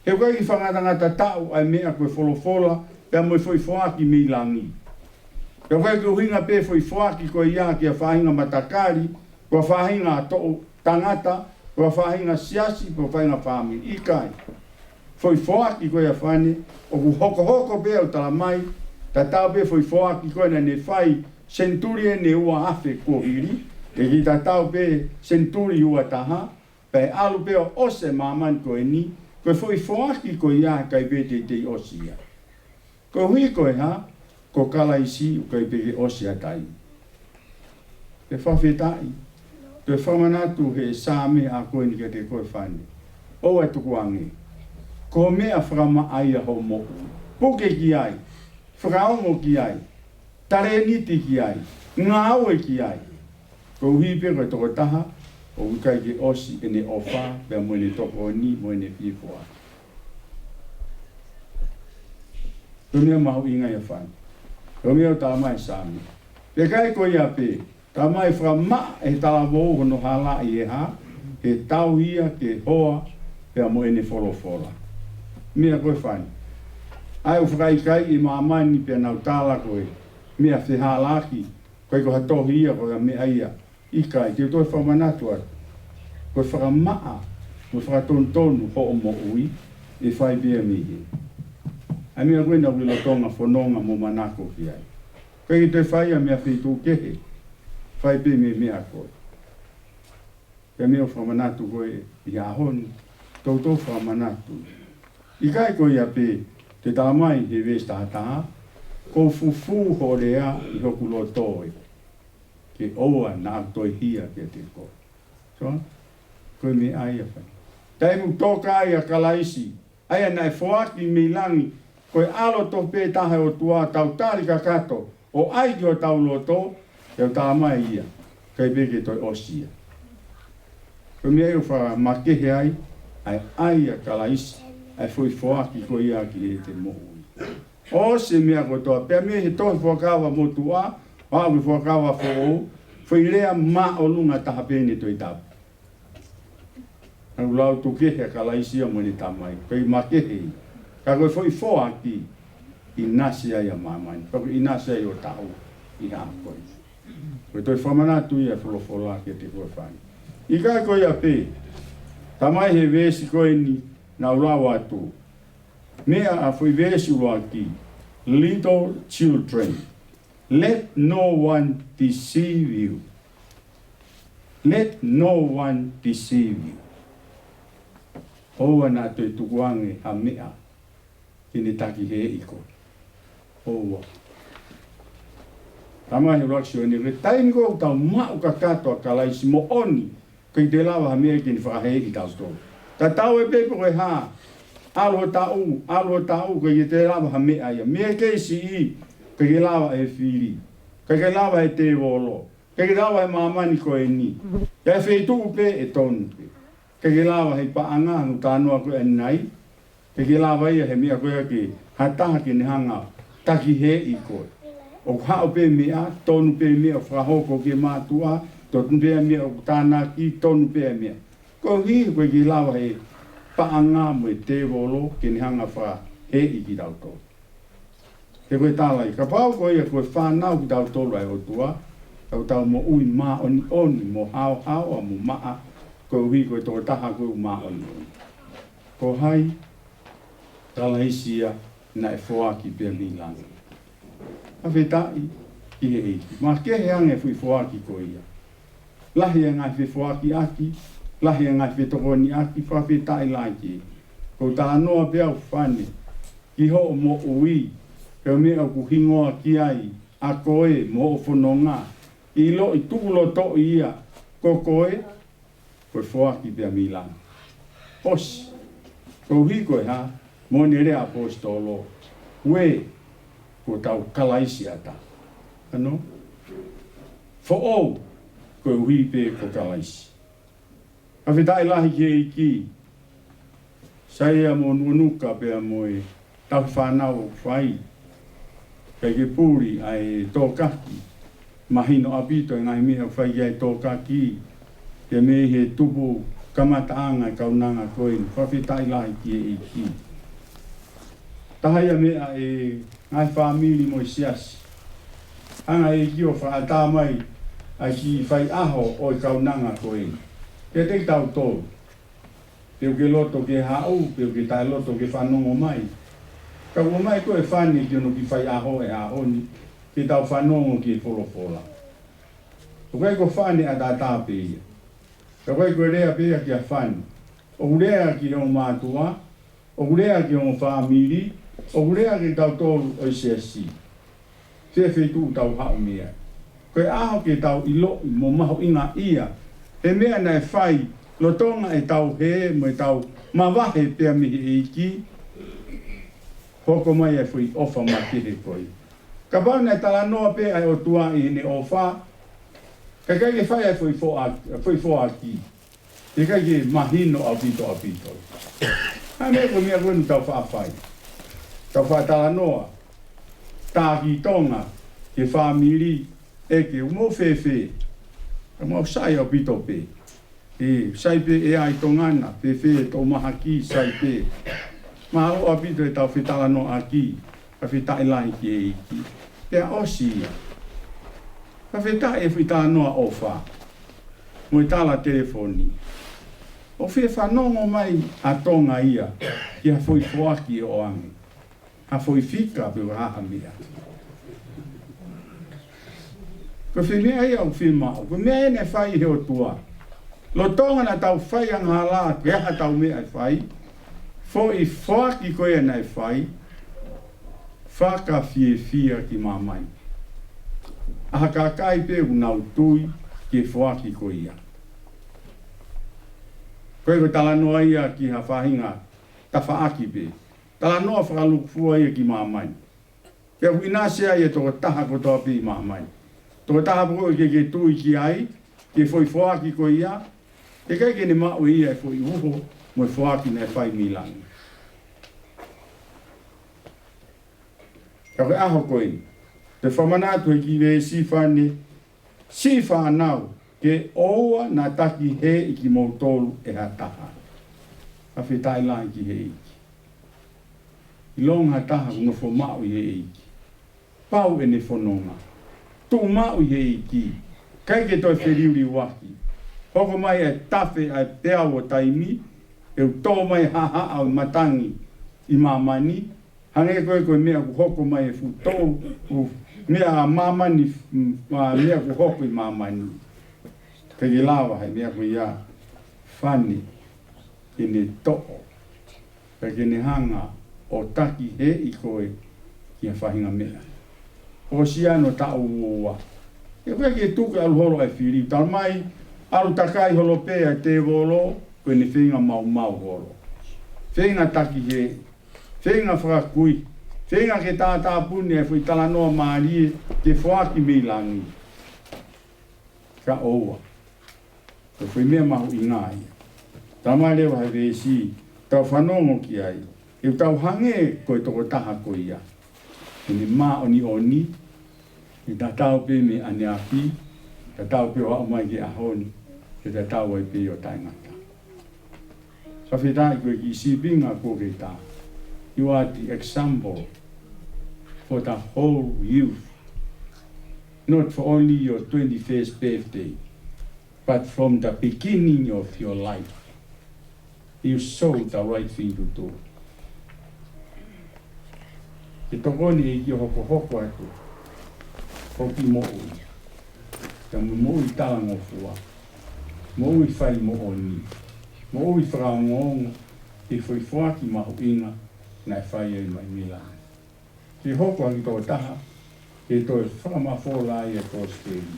He ʻoku ʻikai ke fakangatangata taʻu ʻa e meʻa ko e folofola, pea mo e foʻi foaki mei langi. He ʻoku ʻikai ke ʻuhinga pē foʻi foaki ko ia ki ha faʻahinga matakali, Ko e faʻahinga toʻu tangata, ko e faʻahinga siasi, ko e faʻahinga fāmili. ʻIkai. Foʻi foaki ko ia, fānau, ʻoku hokohoko pē ʻo talamai, tatau pē foʻi foaki ko ē naʻa ne fai senituli ʻe ua afe kuo hili, ʻe kiʻi tatau pē senituli ua taha, pea ʻalu pē ʻo ʻosi e māmani ko eni, ko e foʻi foaki ko ia ʻikai pē teitei ʻosi ia. Koeʻuhi ko e hā? Ko Kalaisi ʻoku ʻikai pē ke ʻosi ʻa taimi. Pea fakafetaʻi, toe fakamanatu he Saame ʻa ko eni kiate koe, fānau. ʻOua ʻe tukuange. Ko e meʻa fakamaʻa ia hoʻo moʻui. Puke ki ai. Fakaongo ki ai. Talēniti ki ai. Ngāue ki ai. Koeʻuhi pē ko e tokotaha ʻoku ʻikai ke ʻosi ʻene ʻofa, pea mo ʻene tokoni, mo ʻene fiefia. Ko e meʻa mahuʻinga ia, fānau. Ko e meʻa ʻoku talamai ʻe he Saame. Pea ʻikai ko ia pē, talamai fakamaʻa ʻe he talavou hono halaʻi ʻe he hā? He tauhi ia ki he hoa pea mo ʻene folofola. Meʻa ko ē, fānau. ʻA ia ʻoku fakaʻikaiʻi ʻe māmani pea nau tala ko e meʻa fehālaaki, ʻikai ko ha tohi ia, ko ha meʻa ia. ʻIkai, te u toe fakamanatu atu. Ko e fakamaʻa mo e fakatonutonu hoʻo moʻui, ʻe fai pē ia mei hē? ʻA e meʻa ko ē naʻa ku ʻi loto ʻo fononga mo manako ki ai. ʻIkai ke toe fai ia mei ha feituʻu kehe. Fai pē mei he meʻa ko ē. Pea meʻa ʻoku fakamanatu ko ē ʻi he ʻaho ni, toutou fakamanatu. ʻIkai ko ia pē, te talamai he veesi taha taha, ko e fufū hoʻo lea ʻi hoku loto ē, ke ʻoua naʻa toe hia kiate koe. So, ko e meʻa ia, fānau. Taimi ʻoku toka ai ʻa Kalaisi, ʻa ia naʻe foaki mei langi, ko e ʻAlo tofu pē taha ʻo e ʻOtua, tau tali kakato, ʻo ʻai ki hotau loto, ʻe talamai ia, ʻikai pē ke toe ʻosi ia. Ko e meʻa ia ʻoku fakamakehe ai ʻa e ʻai ʻa Kalaisi, ʻa e foʻi foaki ko ia ki heʻete moʻui. ʻOsi e meʻa kotoa, pea mei he tohi Fuakava Motuʻa ʻo aʻu ki he Fuakava Foʻou, foʻi lea māʻolunga taha pē ʻeni ʻa e Tohi Tapu. Naʻa ku lau tuku kehe ʻa Kalaisi ia mo ʻene Tamai, ʻikai makehe ia. Ka ko e foʻi foaki, ʻinasi ai ʻa māmani, pea ʻoku ʻinasi ai ʻo taʻu ʻi he ʻaho ko ē. Ko e toe fakamanatu ia ʻa e folofola kiate koe, fānau. ʻIkai ko ia pē, talamai he veesi ko eni naʻa ku lau atu. Meʻa ʻa e foʻi veesi ʻuluaki, little children. Let no one deceive you. Let no one deceive you. ʻOua naʻa toe tukuange ha meʻa ke ne takiheeʻi koe. ʻOua. Talamai he ʻuluaki Sione, ko e taimi ko ē ʻoku tau maʻu kakato ʻa Kalaisi moʻoni, ʻikai toe lava ha meʻa ke ne fakaheeʻi kitautolu. Tatau ai pē pe ko e hā, ʻalu ho taʻu, ʻalu ho taʻu, ʻikai toe lava ha meʻa ia. Meʻa kei siʻi, ʻikai lava ʻe he fili, ʻikai lava ʻe he tēvolo, ʻikai lava ʻe he māmani ko eni. ʻI ha feituʻu pē ʻe tonu pē. ʻIkai lava ʻe he paʻanga, ʻa e talanoa ko ē ʻanenai. ʻIkai lava ia he meʻa ko ia ke ha taha ke ne hanga ʻo takiheeʻi koe. ʻOku haʻu pē meʻa, tonu pē meʻa ʻoku fakahoko ki he mātuʻa, tonu pē meʻa ʻoku tānaki, tonu pē meʻa. Koeʻuhi ʻoku ʻikai lava ʻe he paʻanga mo e tēvolo ke ne hanga ʻo fakaheeʻi kitautolu. He ko e tala ia, kapau ko ia ko e fānau kitautolu ʻa e ʻOtua, tau tau moʻui māʻoniʻoni mo haohaoa mo maʻa, koeʻuhi ko e tokotaha ko ē ʻoku māʻoniʻoni. Ko hai? Kalaisi ia naʻe foaki pea mei langi. Fakafetaʻi ki he ʻEiki. Makehe ange foʻi foaki ko ia. Lahi e ngaahi fefoakiʻaki, lahi e ngaahi fetokoniʻaki, fakafetaʻi lahi ki he ʻEiki. Ko e talanoa pē au, fānau, ki hoʻo moʻui, pe ko e meʻa ʻoku hingoa ki ai ʻa koe mo hoʻo fononga, ʻiloʻi, tukulotoʻi ia ko koe, ko e foaki pea mei langi. ʻOsi. Koeʻuhi ko e hā? Moʻoni e lea ʻa e ʻaposetolo, ue, kuo tau Kalaisi ʻatā. ʻAno? Foʻou, koeʻuhi pē ko Kalaisi. Fakafetaʻi lahi ki he ʻEiki. Sai ia mo Nunuka pea mo e tauhi fānau ʻoku fai. ʻIkai ke puli ʻa e tōkaki. Mahino ʻaupito e ngaahi meʻa ʻoku fai ki ai e tōkaki. Pea mei he tupu kamataʻanga e kaunanga ko eni. Fakafetaʻi lahi ki he ʻEiki. Taha ia meʻa ʻa e ngaahi fāmili mo e siasi. Hanga ʻe he ʻEiki ʻo fakaʻatā mai ʻa e kiʻi faiʻaho ʻo e kaunanga ko ē. Kiate kitautolu. Pe ʻoku ke loto ke haʻu, pe ʻoku ke taʻeloto ke fanongo mai. Ka ʻomai ko e Fani ki hono kiʻi faiʻaho he ʻaho ni, ke tau fanongo ki he folofola. ʻOku ʻikai ko Fani ʻataʻatā pē ia. Ka ʻoku ʻikai ko e lea pē ia kia Fani. ʻOku lea ki hoʻo mātuʻa, ʻoku lea ki hoʻo fāmili, ʻoku lea kitautolu ʻo e siasi. Fēfē ʻoku tau haʻu mei ai. Ko e ʻaho ke tau ʻiloʻi mo mahuʻingaʻia he meʻa naʻe fai, lolotonga ʻetau hē mo ʻetau mavahe pea mei he ʻEiki, hoko mai e foʻi ʻofa makehe ko ē. Kapau naʻe talanoa pē ʻa e ʻOtua ʻi heʻene ʻofa, ka ʻikai ke fai e foʻi foʻa-, foʻi foaki. ʻIkai ke mahino ʻaupito ʻaupito. ʻA e meʻa ko e meʻa ko eni tau faʻa fai. Tau faʻa talanoa. Taki Tonga, ki he fāmili, ʻeke, ʻoku mou fēfē. Ka mau sai ʻaupito pē. ʻE, sai pē ʻe ʻi Tonga na, fēfē e toʻu mahaki, sai pē. Mālō ʻaupito ʻetau fetalanoaʻaki, fakafetaʻi lahi ki he ʻEiki. Pea ʻosi ia. Fakafetaʻi e foʻi talanoa ʻofa. Mo e tala telefoni. ʻOku fie fanongo mai ʻa Tonga ia, ki ha foʻi foaki ʻe ʻoange. Ha foʻi fika pe ko ha meʻa. Ko e foʻi meʻa ia ʻoku fiemaʻu. Ko e meʻa eni naʻe fai he ʻOtua. Lolotonga naʻa tau fai angahala, ko e hā ʻetau meʻa ʻe fai. Foʻi foaki ko ia naʻe fai. Fakafiefia ki māmani. ʻA ha kakai pē ʻoku nau tui ki he foaki ko ia. Ko e ko e talanoa ia ki ha faʻahinga tafaʻaki pē. Talanoa fakalūkufua ia ki māmani. Pea ʻoku ʻinasi ai e tokotaha kotoa pē ʻi māmani. Tokotaha pē ko ē ʻoku ke tui ki ai, ki he foʻi foaki ko ia, ʻe ʻikai ke ne maʻu ʻe ia e foʻi uho, mo e foaki naʻe fai mei langi. Ka ko e ʻaho ko ē, te u fakamanatu he kiʻi veesi Fani, siʻi fānau, ke ʻoua naʻa takihēʻi kimoutolu ʻe ha taha. Fakafetaʻi lahi ki he ʻEiki. ʻIlonga ha taha ʻoku nofo maʻu ʻi he ʻEiki. Pau ʻene fononga. Tuʻu maʻu ʻi he ʻEiki. ʻIkai ke toe feliuliuaki. Hoko mai e tafe ʻa e peau ʻo taimi, ʻe u tō mai hahaʻa ʻo e matangi ʻi māmani, hangē ko e, ko e meʻa ʻoku hoko mai e fuʻu tō, ʻo meʻa ʻa māmani, m-, ʻa meʻa ʻoku hoko ʻi māmani. ʻIkai ke lava he meʻa ko ia Fani ke ne toʻo. Pea ke ne hanga ʻo takihēʻi koe ki ha faʻahinga meʻa. ʻOsi ʻa hono taʻu ua ua. ʻE ʻikai ke tuku ke ʻalu holo e fili. Talamai, ʻalu takai holo pē ʻa e tēvolo, ko ʻene feinga maumau holo. Feinga takihēʻi. Feinga fakakui, feinga ke tātāpuni e foʻi talanoa mālie ke foaki mei langi. Ka ʻoua. Ko e foʻi meʻa mahuʻinga ia. Talamai leva he veesi, tau fanongo ki ai. ʻE tau hangē ko e tokotaha ko ia. ʻEne māʻoniʻoni, ʻe tatau pē mei ʻaneafi, tatau pē ʻo aʻu mai ki he ʻaho ni, ʻe tatau ai pē ʻo taʻengata. Fakafetaʻi ko e kiʻi sīpinga ko ē ke tā. You are the example for the whole youth. Not for only your twenty-first birthday, but from the beginning of your life. You show the right thing to do. Ke tokoni e ʻEiki ʻo hokohoko atu hoʻo kiʻi moʻui. Ka mo e moʻui talangofua. Moʻui fai moʻoni. Moʻui fakaongoongo. Ke foaki mahuʻinga naʻe fai ai mai mei langi. Ke hoko ʻa e tokotaha, ke toe fakamafola ai e kosipeli.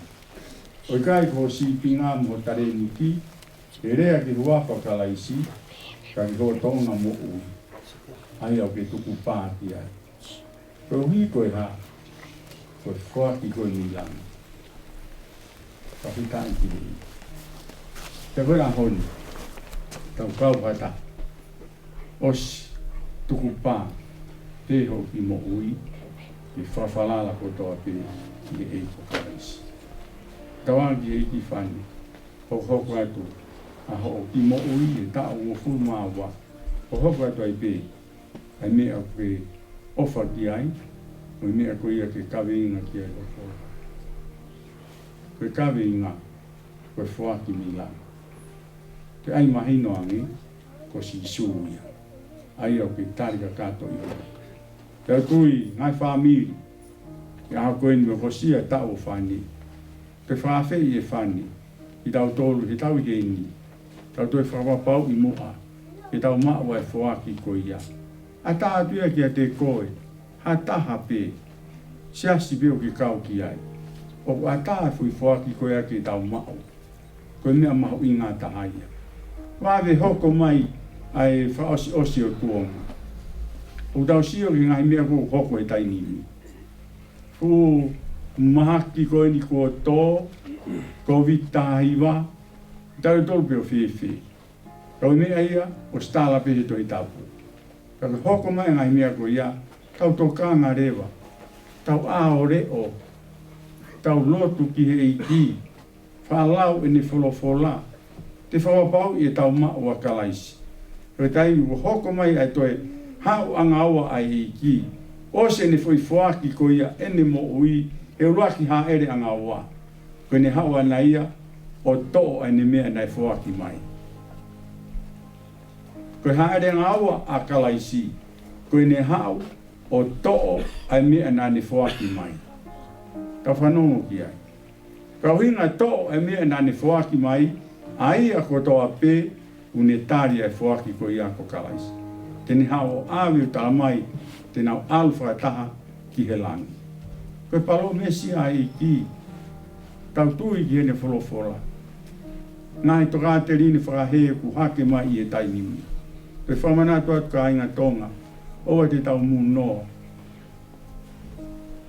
ʻOku ʻikai ko hoʻo sīpinga mo hoʻo talēniti, ke lea ki he huafa ʻo Kalaisi, ka ki hoʻo tōʻonga moʻui. ʻA ia ʻoku ke tukupā ki ai. Koeʻuhi ko e hā, ko e foaki ko ē mei langi. Fakafetaʻi ki he ʻEiki. Pea ko e ʻaho ni, tau kau fakataha. ʻOsi, tukupā, pea hoʻo kiʻi moʻui, ke fakafalala kotoa pē ki he ʻEiki ko Kalaisi. Tauange ki he ʻEiki Fani, hokohoko atu, ʻa hoʻo kiʻi moʻui, he taʻu uofulu mā ua, hokohoko atu ai pē, ʻa e meʻa ʻoku ke ʻofa ki ai, mo e meʻa ko ia ʻoku ke kaveinga ki ai ʻo kō. Ko e kaveinga, ko e foaki mei langi. Ke ʻai mahino ange, ko Sīsū ia. ʻA ia ʻoku ke tali kakato ʻi ʻolunga. Pea ʻoku ou tui, ngaahi fāmili, ʻi he ʻaho ko eni ʻoku hokosia e taʻu ʻo Fane, ke fakaafeʻi ʻe Fane kitautolu he taʻu ʻi heni, tau toe fakapapauʻi muʻa ke tau maʻu ʻa e foaki ko ia. ʻAtā atu ia kiate koe, ha taha pē, siasi pē ʻoku ke kau ki ai, ʻoku ʻatā e foʻi foaki ko ia ke tau maʻu. Ko e meʻa mahuʻinga taha ia. Vave hoko mai ʻa e fakaʻosiʻosi ʻo e kuonga, ʻoku tau sio ki he ngaahi meʻa kuo hoko he taimi ni. Fuʻu mahaki ko eni kuo tō, Kōviti taha hiva, tautolu pē ʻo fēfē. Ka ko e meʻa ia ʻoku tala pē he Tohi Tapu. Ka ke hoko mai ngaahi meʻa ko ia, tau tokanga leva, tau ʻā ʻo leʻo, tau lotu ki he ʻEiki, fakalau ʻene folofola, te fakapapauʻi ʻe tau maʻu ʻa Kalaisi. Ko e taimi ʻoku hoko mai ʻa e toe haʻu ʻanga ua ʻa e ʻEiki, ʻosi ʻene foʻi foaki ko ia ʻene moʻui, he ʻuluaki hāʻele ʻanga ua, ko ʻene haʻu ʻana ia ʻo toʻo ʻa ʻene meʻa naʻe foaki mai. Ko e hāʻele ʻanga ua ʻa Kalaisi, ko ʻene haʻu ʻo toʻo ʻa e meʻa naʻa ne foaki mai. Ka fanongo ki ai. Ka ʻuhinga toʻo e meʻa naʻa ne foaki mai, ʻa ia kotoa pē ʻoku ne tali ʻa e foaki ko ia ko Kalaisi, te ne haʻu ʻo ʻave ʻo tala mai, te nau ʻalu fakataha ki he langi. Ko e palōmesi ʻa e ʻEiki, tau tui ki heʻene folofola. Ngaahi tokāteline fakahē kuo hake mai ʻi he taimi ni. Ko e fakamanatu atu kāinga Tonga, ʻoua te tau mūnoa.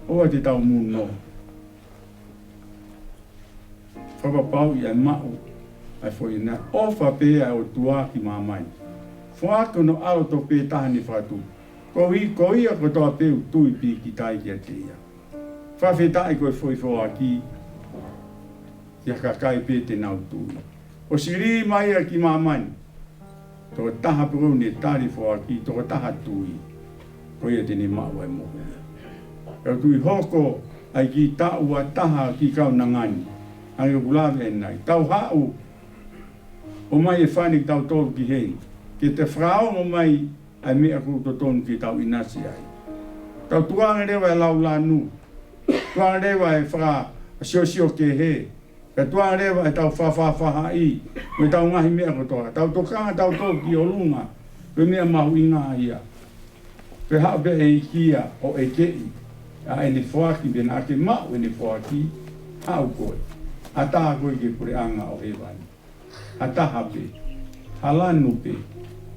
ʻOua te tau mūnoa. Fakapapauʻi ʻa e maʻu ʻa e foʻi, naʻe ʻofa pehē ʻa e ʻOtua ki māmani, foaki hono ʻAlo tofu pē taha ne fakatupu, koeʻuhi ko ia kotoa pē ʻoku tui pīkitai kiate ia. Fakafetaʻi ko e foʻi foaki ki ha kakai pē te nau tui. ʻOsi lī mai ia ki māmani, tokotaha pē ʻoku ne tali foaki, tokotaha tui, ko ia te ne maʻu ʻa e moʻui. Ka ʻoku tui hoko ʻa e kiʻi taʻu ua taha ki kaunanga ni, hangē ʻoku lave ʻanenai, tau haʻu ʻo ʻomai ʻe Fane kitautolu ki heni, ke te fakaongo mai ʻa e meʻa ʻoku totonu ke tau ʻinasi ai. Tau tukuange leva e lau lanu, tukuange leva e fakasiosio kehe, ka tukuange leva ʻetau faʻafaʻafaʻahi mo ʻetau ngaahi meʻa kotoa. Tau tokanga tautolu ki ʻolunga, ko e meʻa mahuʻinga ia. Pea haʻu pē ʻEiki ia ʻo ʻekeʻi ʻa ʻene foaki, pea naʻa ke maʻu ʻene foaki, haʻu koe. ʻAtā koe ki he puleʻanga ʻo hēvani. Ha taha pē, ha lanu pē,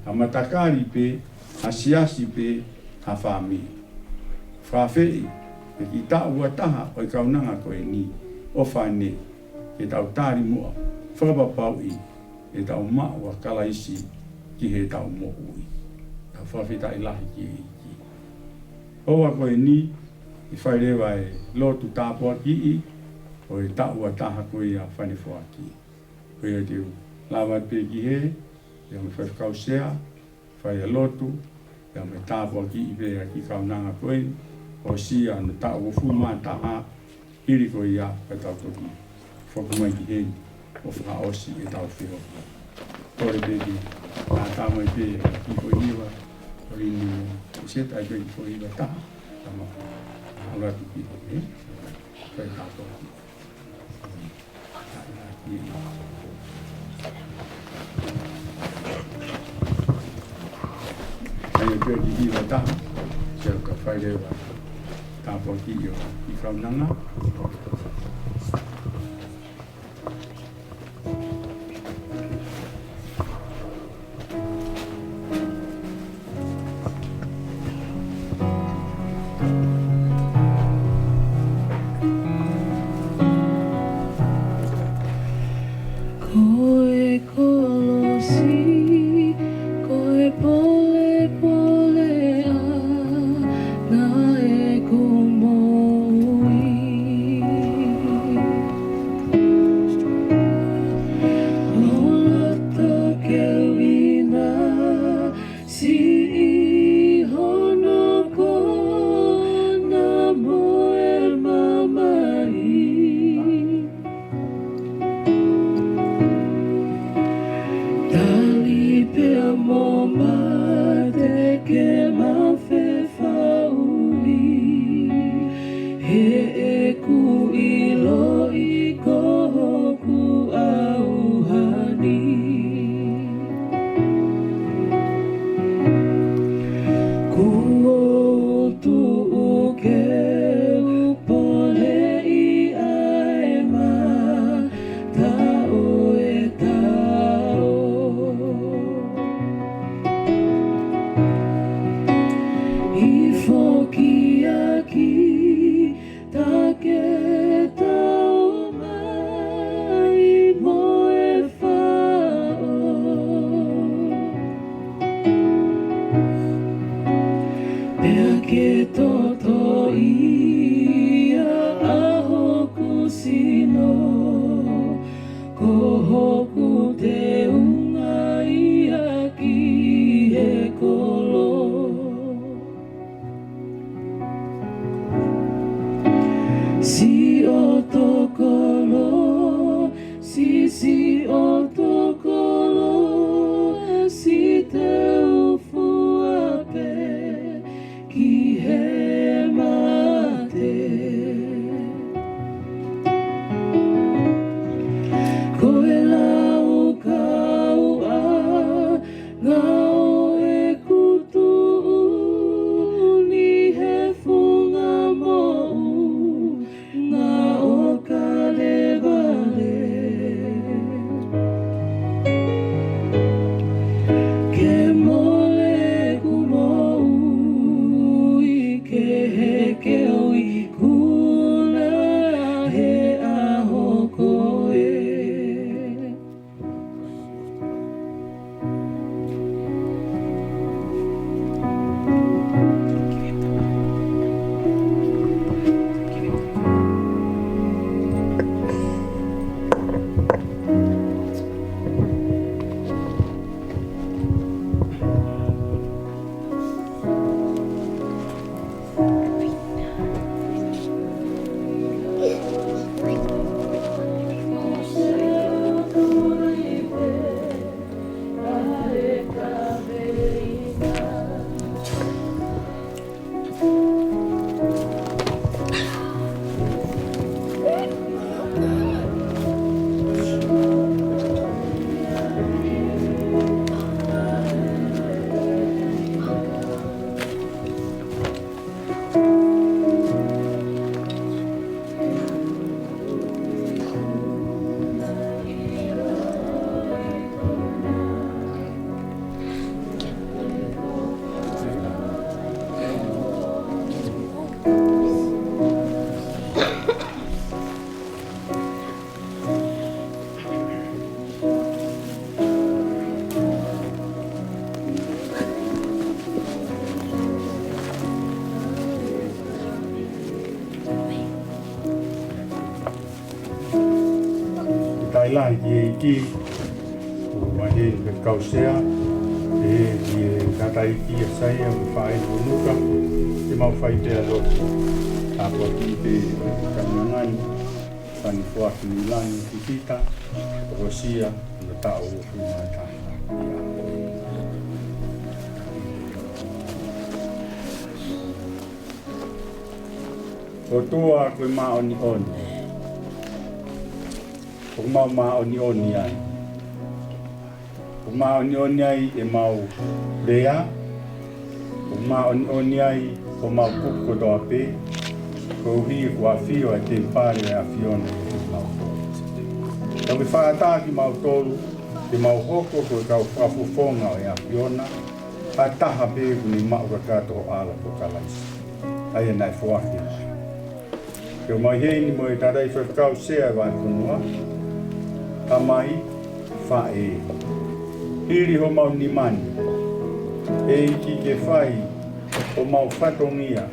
ha matakali pē, ha siasi pē, ha fāmili. Fakafeʻi e kiʻi taʻu ua taha ʻo e kaunanga ko eni ʻo Fane, ke tau tali muʻa, fakapapauʻi ʻe tau maʻu ʻa Kalaisi ki heʻetau moʻui. Tau fakafetaʻi lahi ki he ʻEiki. Houa ko eni, ʻe fai leva e lotu tāpuakiʻi ʻo e taʻu ua taha ko ia ʻa Fane foaki. Ko ia te u lava pē ki hē, ʻi heʻeku faifekau sea, fai e lotu, pea mo e tāpuakiʻi pē ʻa e kiʻi kaunanga ko ē, ʻosi ʻa e taʻu ʻe hongofulu mā taha, hili ko ia ka tau toki foki mai ki heni ʻo fakaʻosi ʻetau feohi. Kole pē ke tātā mai pē kiʻi foʻi hiva, ʻo ʻi ni mo, ʻosi ʻe taʻi pē kiʻi foʻi hiva taha, tama, ʻalu atu ki hē, fai tāpuakiʻi. Ai, ʻe pē kiʻi hiva taha, ʻe fai leva e tāpuakiʻi ʻo e kiʻi kaunanga. Ko e kolosi, ko e polepole ʻana ʻeku moʻui. ʻO loto ke uina siʻi hono kona mo e mamahi. Lahi ki he ʻEiki, ʻoku mau ʻi he faifekau sea, ʻe, ʻi he tangataʻeiki ʻa Saia mo Faʻē Nuka, ke mau fai pē ʻa e lotu. Tāpuakiʻi pē ʻa e kaunanga ni, Fani Foaki Niulangi Fifita, ʻo hokosia hono taʻu uofulu mā taha. ʻOtua ko e māʻoniʻoni. ʻOku mau māʻoniʻoni ai. ʻOku māʻoniʻoni ai ʻemau lea. ʻOku māʻoniʻoni ai homau kupu kotoa pē. Koeʻuhi ko e ʻafio ʻa e temipale ʻo e ʻAfiona ʻi homau potu. Tau ke fakaʻatā kimautolu, ke mau hoko ko e kau fakafofonga ʻo e ʻAfiona, ha taha pē kuo ne maʻu kakato ho ʻAlo ko Kalaisi, ʻa ia naʻe foaki mai. Ke ʻomai heni mo e tangataʻeiki faifekau sea ʻo e vahefonua, Tamai, Faʻē. Hili homau nima ni, ʻEiki, ke fai homau fatongia,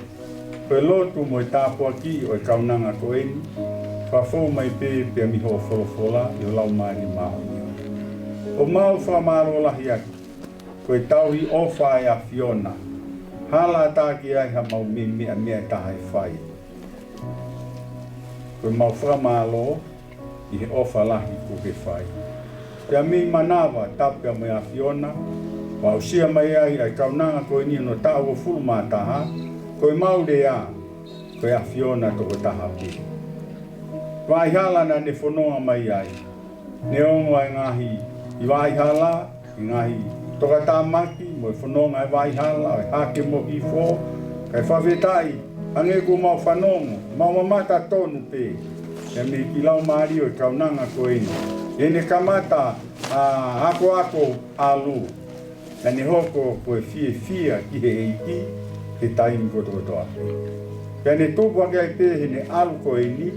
ko e lotu mo e tāpuakiʻi ʻo e kaunanga ko eni, fakafou mai pē pea mei hoʻo folofola ʻi ho Laumālie Māʻoniʻoni. ʻOku mau fakamālō lahi atu, ko e tauhi ʻofa ʻa e ʻAfiona, hala ʻatā ki ai haʻamau meimei meʻa ʻe taha ʻe fai. Ko ʻemau fakamālō ʻi he ʻofa lahi kuo ke fai. Pea mei manava, tapu pea mo e ʻAfiona, ʻoku aʻusia mai ai ʻa e kaunanga ko eni hono taʻu uofulu mā taha, ko ʻemau lea, ko e ʻAfiona tokotaha pē. Vaʻa hala naʻa ne fononga mai ai. Neongo ʻa e ngaahi vaʻa hala, ʻi he ngaahi tokatāmaki, mo e fononga ʻi he vaʻa hala, ʻo e hake mo hifo, kae fakafetaʻi, hangē ko ʻemau fanongo, mau mamata tonu pē, ʻa e meʻa ki he laumālie ʻo e kaunanga ko eni. ʻI heʻene kamata, ʻa, akoako ʻalu, naʻa ne hoko ko e fiefia ki he ʻEiki, he taimi kotokotoa. Pea ne tupu hake ai pē heʻene ʻalu ko eni,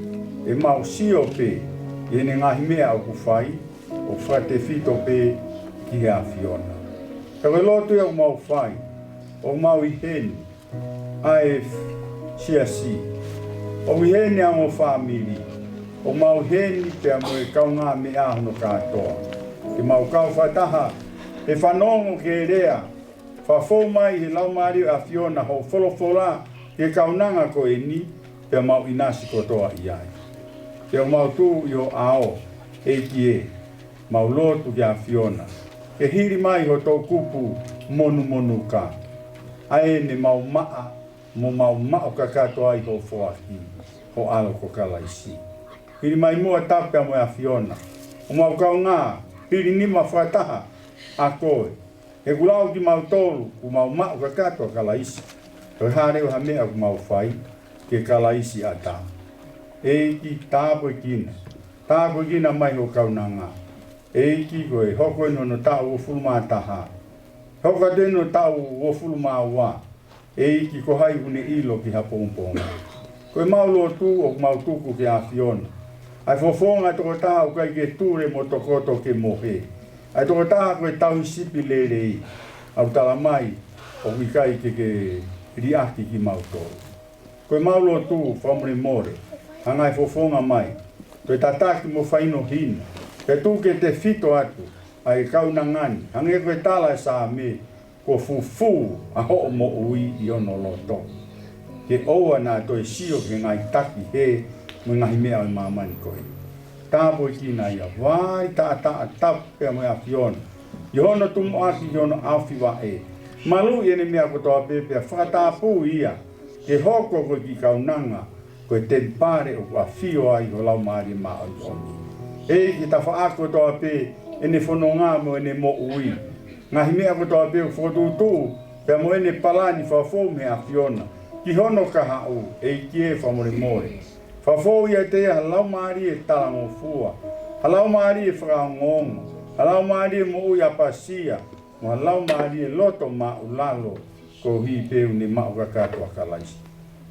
ʻemau sio pē, ʻi heʻene ngaahi meʻa ʻoku fai, ʻo fakatefito pē ki he ʻAfiona. Ka ko e lotu ia ʻoku mau fai, ʻoku mau ʻi heni, ʻa e siasi, ʻoku ʻi heni ʻa e ongo fāmili, ʻoku mau ʻi heni pea mo e kaungāmeʻa hono kātoa. Ke mau kau fakataha, he fanongo ki he lea, fakafou mai he laumālie ʻo e ʻAfiona hoʻo folofola ki he kaunanga ko eni, pea mau ʻinasi kotoa ʻi ai. Pea mau tuʻu ʻi ho ʻao, ʻEiki ē, mau lotu ki he ʻAfiona, ke hili mai ho toʻukupu monumonuka, ʻa ē ne mau maʻa, mo mau maʻu kakato ai hoʻo foaki, ho ʻAlo ko Kalaisi. Hili mai muʻa, tapu pea mo e ʻAfiona, ʻo mau kaungā hili nima fakataha ʻa koe. He ʻoku lau kimautolu, kuo mau maʻu kakato ʻa Kalaisi. Ko e hā leva ha meʻa ʻoku mau fai, ke Kalaisi ʻatā. ʻEiki, tāpuekina. Tāpuekina mai ho kaunanga. ʻEiki, ko e hoko eni hono taʻu uofulu mā taha. Hoko atu eni hono taʻu uofulu mā ua. ʻEiki, ko hai ʻoku ne ʻilo ki ha pongipongi. Ko ʻemau lotu ʻoku mau tuku ki he ʻAfiona. ʻA e fofonga tokotaha ʻoku ʻikai ke tule mo tokoto ke mohe. ʻA e tokotaha ko e tauhi sipi lelei. ʻOku tala mai, ʻoku ʻikai ke ke liʻaki kimautolu. Ko ʻemau lotu fakamolemole, hanga ʻe he fofonga mai, ko e tataki mo fakahinohino, ke tuku ke tefito atu, ʻa e kaunanga ni, hangē ko e tala ʻe he Saame, kuo fufū ʻa hoʻo moʻui ʻi hono loto. Ke ʻoua naʻa toe sio ki he ngaahi taki hē mo e ngaahi meʻa ʻo e māmani ko ē. Tāpuekina ia, vai taʻataʻa, tapu pea mo e ʻAfiona. ʻI hono tumuʻaki, ʻi hono ʻaofi vaʻe. Maluʻi ʻene meʻa kotoa pē pea fakatapui ia. Ke hoko ko e kiʻi kaunanga, ko e temipale ʻoku ʻafio ai ho Laumālie Māʻoniʻoni. ʻEiki, tafaʻaki kotoa pē ʻene fononga mo ʻene moʻui. Ngaahi meʻa kotoa pē ʻoku fokotuʻutuʻu, pea mo ʻene palani, fakafou mei he ʻAfiona ki hono kahaʻu, ʻEiki ē, fakamolemole. Fakafou ʻiate ia ha laumālie talangofua, ha laumālie fakaongoongo, ha laumālie moʻui ʻapasia, mo ha laumālie loto māʻulalo, koeʻuhi pē ʻoku ne maʻu kakato ʻa Kalaisi.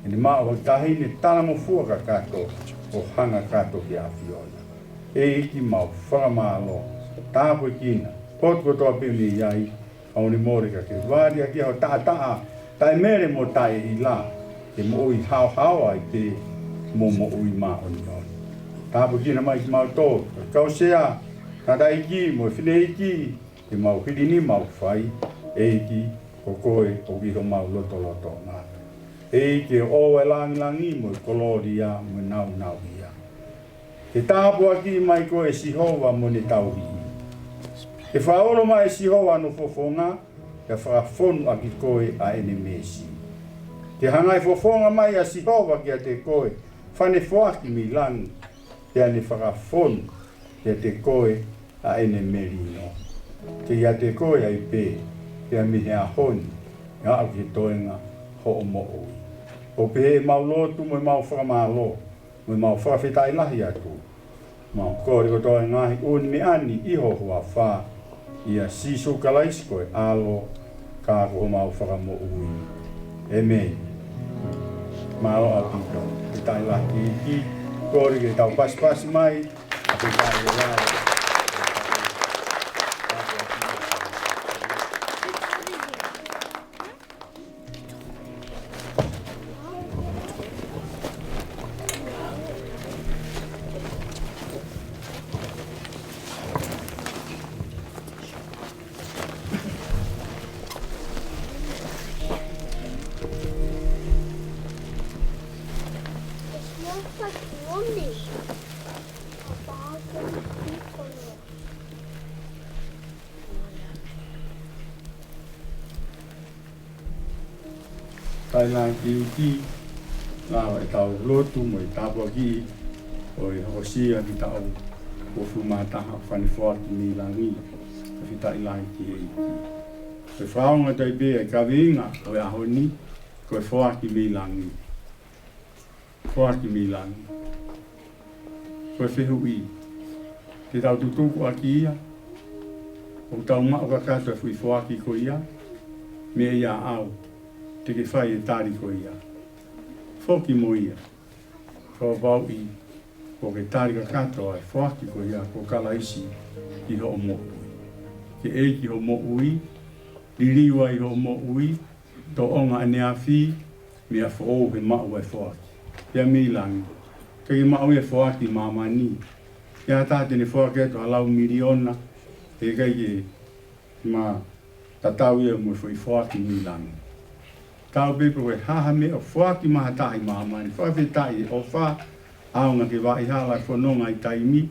ʻEne maʻu ha taʻahine talangofua kakato, ʻo hanga kakato ki he ʻAfiona. ʻEiki, mau fakamālō, tāpuekina, potu kotoa pē ʻoku ne ʻi ai, fakamolemole ka ke vali ʻaki ho taʻataʻa, taʻemele mo taʻeʻila, ke moʻui haohaoa ai pē, mo moʻui māʻoniʻoni. Tāpuekina mai kimautolu, kau sea, tangataʻeiki mo e fineʻeiki, ʻi he mau hili ni mau fai, ʻEiki, ko koe ʻoku ʻi homau lotolotonga. ʻEiki, ʻoua ʻe langilangi mo e kolōlia mo e nāunauʻia. Ke tāpuakiʻi mai koe ʻe Sihova mo ʻene tauhi. Ke fakaolo mai ʻe Sihova hono fofonga, pea fakafonu ʻaki koe ʻa ʻene meesi. Ke hangai fofonga mai ʻa Sihova kiate koe, fāne foaki mei langi, pea ne fakafonu kiate koe ʻa ʻene melino. Ke ʻiate koe ai pē, pea mei he ʻaho ni, ʻo aʻu ki he toenga hoʻo moʻui. ʻOku pehē ʻemau lotu mo ʻemau fakamālō, mo ʻemau fakafetaʻi lahi atu. Mau kole kotoa e ngaahi ʻū meʻa ni ʻi ho huafa, ʻia Sīsū Kalaisi ko e ʻAlo, ka ko homau Fakamoʻui. ʻĒmeni. Mālō ʻaupito. Fakafetaʻi lahi ki he ʻEiki, kole ke tau pasipasi mai, fakafetaʻi lahi. It smells like lemon. A balsam tea for you. Fakafetaʻi lahi ki he ʻEiki, lava ʻetau lotu mo e tāpuaki ʻo e hokosia ki he taʻu uofulu mā taha, fāne foaki mei langi, fakafetaʻi lahi ki he ʻEiki. Ko e fakaʻaonga ʻetau pē ʻa e kaveinga ʻo e ʻaho ni, ko e foaki mei langi. Foaki mei langi. Ko e fehuʻi te tau tutuku ʻaki ia, ʻoku tau maʻu kakato e foʻi foaki ko ia, meʻa ia ʻaʻau, te ke fai e tali ko ia. Foki mo ia, fakapapauʻi kuo ke tali kakato ʻa e foaki ko ia ko Kalaisi ki hoʻo moʻui. Ke ʻEiki hoʻo moʻui, liliu ai hoʻo moʻui, tōʻonga ʻaneafi, meʻa foʻou he maʻu ʻa e foaki ia mei langi. ʻIkai ke maʻu ia e foaki ʻi māmani. ʻE ʻatā te ne foaki atu ha laui miliona, heʻikai ke ma tatau ia mo e foʻi foaki mei langi. Tau pē pe ko e hā ha meʻa ʻoku foaki maʻa ha taha ʻi māmani, fakafetaʻi e ʻofa, ʻaonga ke vaʻi hala e fononga ʻi taimi,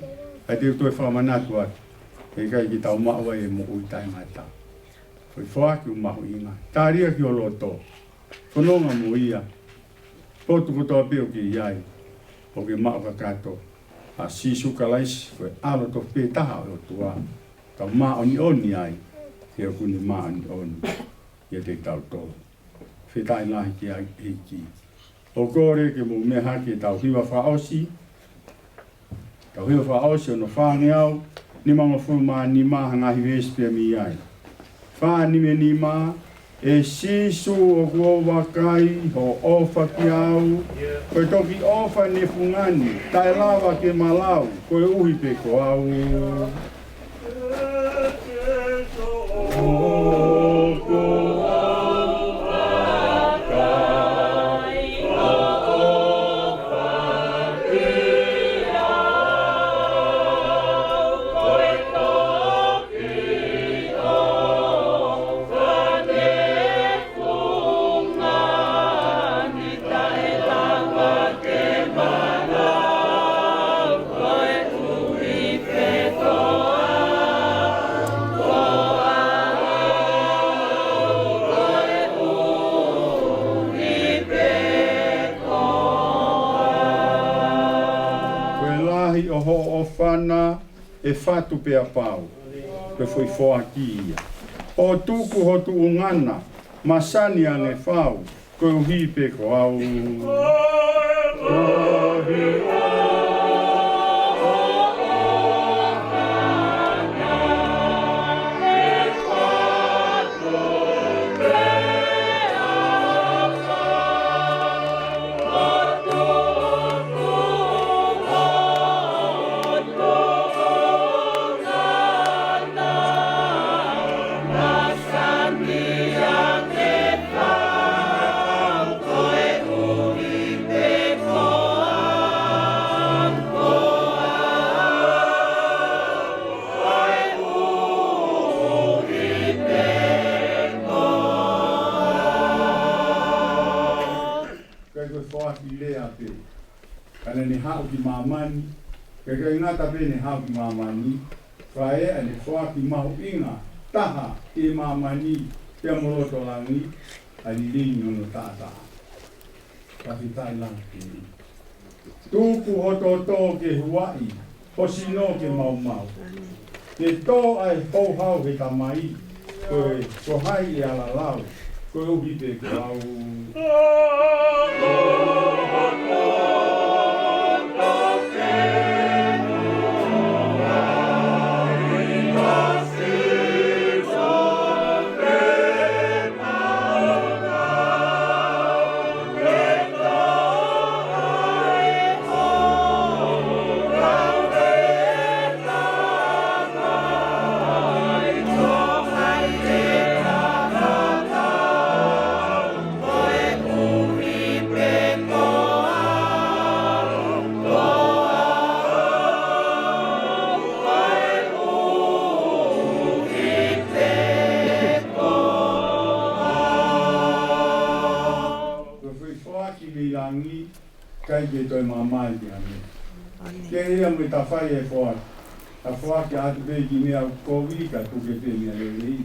ʻa ia te u toe fakamanatu atu, heʻikai ke tau maʻu ai e moʻui taʻengata. Foʻi foaki ʻoku mahuʻinga. Tali ia ki ho loto. Fononga mo ia. Potu kotoa pē ʻoku ke ʻi ai, ʻoku ke maʻu kakato ʻa Sīsū Kalaisi, ko e ʻAlo tofu pē taha ʻo e ʻOtua. Tau māʻoniʻoni ai, he ʻoku ne māʻoniʻoni ʻiate kitautolu. Fakafetaʻi lahi ki he ʻEiki. ʻOku ou kole ke mou meʻa hake ʻetau hiva fakaʻosi. Tau hiva fakaʻosi hono fāngeau nimangofulu mā nima, ha ngaahi veesi pē mei ai. Fā nima nima. ʻE Sīsū, ʻoku ou vakai hoʻo ʻofa kiate au, ko e toki ʻofa ne fungani, taʻe lava ke ma lau, koeʻuhi pē ko au. Ko e lahi ʻo hoʻo ʻofa na, ʻe fatu pea pau. Ko e foʻi foaki ia. ʻO tuku ho tuʻunga na, masani ange fau, koeʻuhi pē ko au. Fakafilea pē. Ka naʻa ne haʻu ki māmani, ka ʻikai ngata pē ʻene haʻu ki māmani, ka ʻi heʻene foaki mahuʻinga taha ʻi māmani pea mo loto langi, ʻa e liliu ʻo hono taʻataʻa. Fakafetaʻi lahi. Tuku ho toto ke huaʻi, ho sino ke maumau. Ke tō ʻa e houhau he Tamai, ko e, ko hai ʻe ala lau, koeʻuhi pē ko au. Ko e foʻi foaki mei langi, ʻikai ke toe mamae ki ha meʻa. Ke ia mo e tafai e foaki. Ka foaki atu pē ki meʻa kovi, ka tuku pē meʻa lelei.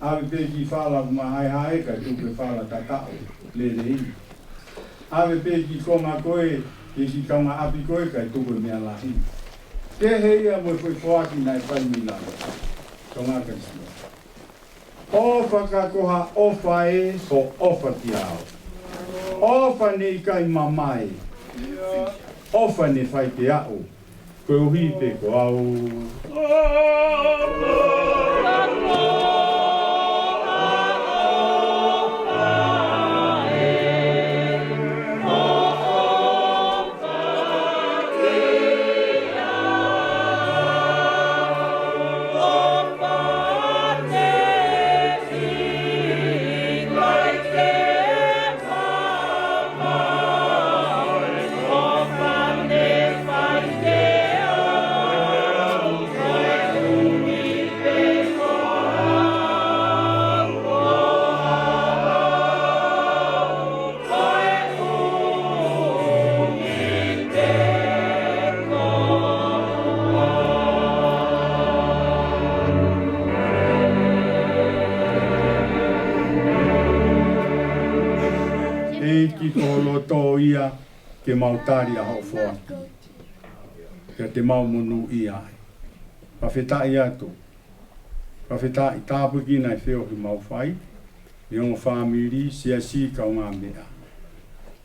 ʻAve pē ki fala mahaehae, ka tuku e fala tataʻo lelei. ʻAve pē ki konga ko ē, ki he kaungāʻapi ko ē, ka tuku e meʻa lahi. Kehe ia mo e foʻi foaki naʻe fai mei langi. Tonga ka sio. ʻOfa ka ko ha ʻofa ē, ko e ʻofa kiate au. ʻOfa naʻe ʻikai mamae. ʻOfa naʻe fai kiate au. Koeʻuhi pē ko au. ʻEiki, ko ho loto ia ke mau tali ʻa hoʻo foaki. Ke te mau monūʻia ai. Fakafetaʻi atu. Fakafetaʻi, tāpuekina e feohi mau fai, ʻi he ongo fāmili, siasi, kaungāmeʻa.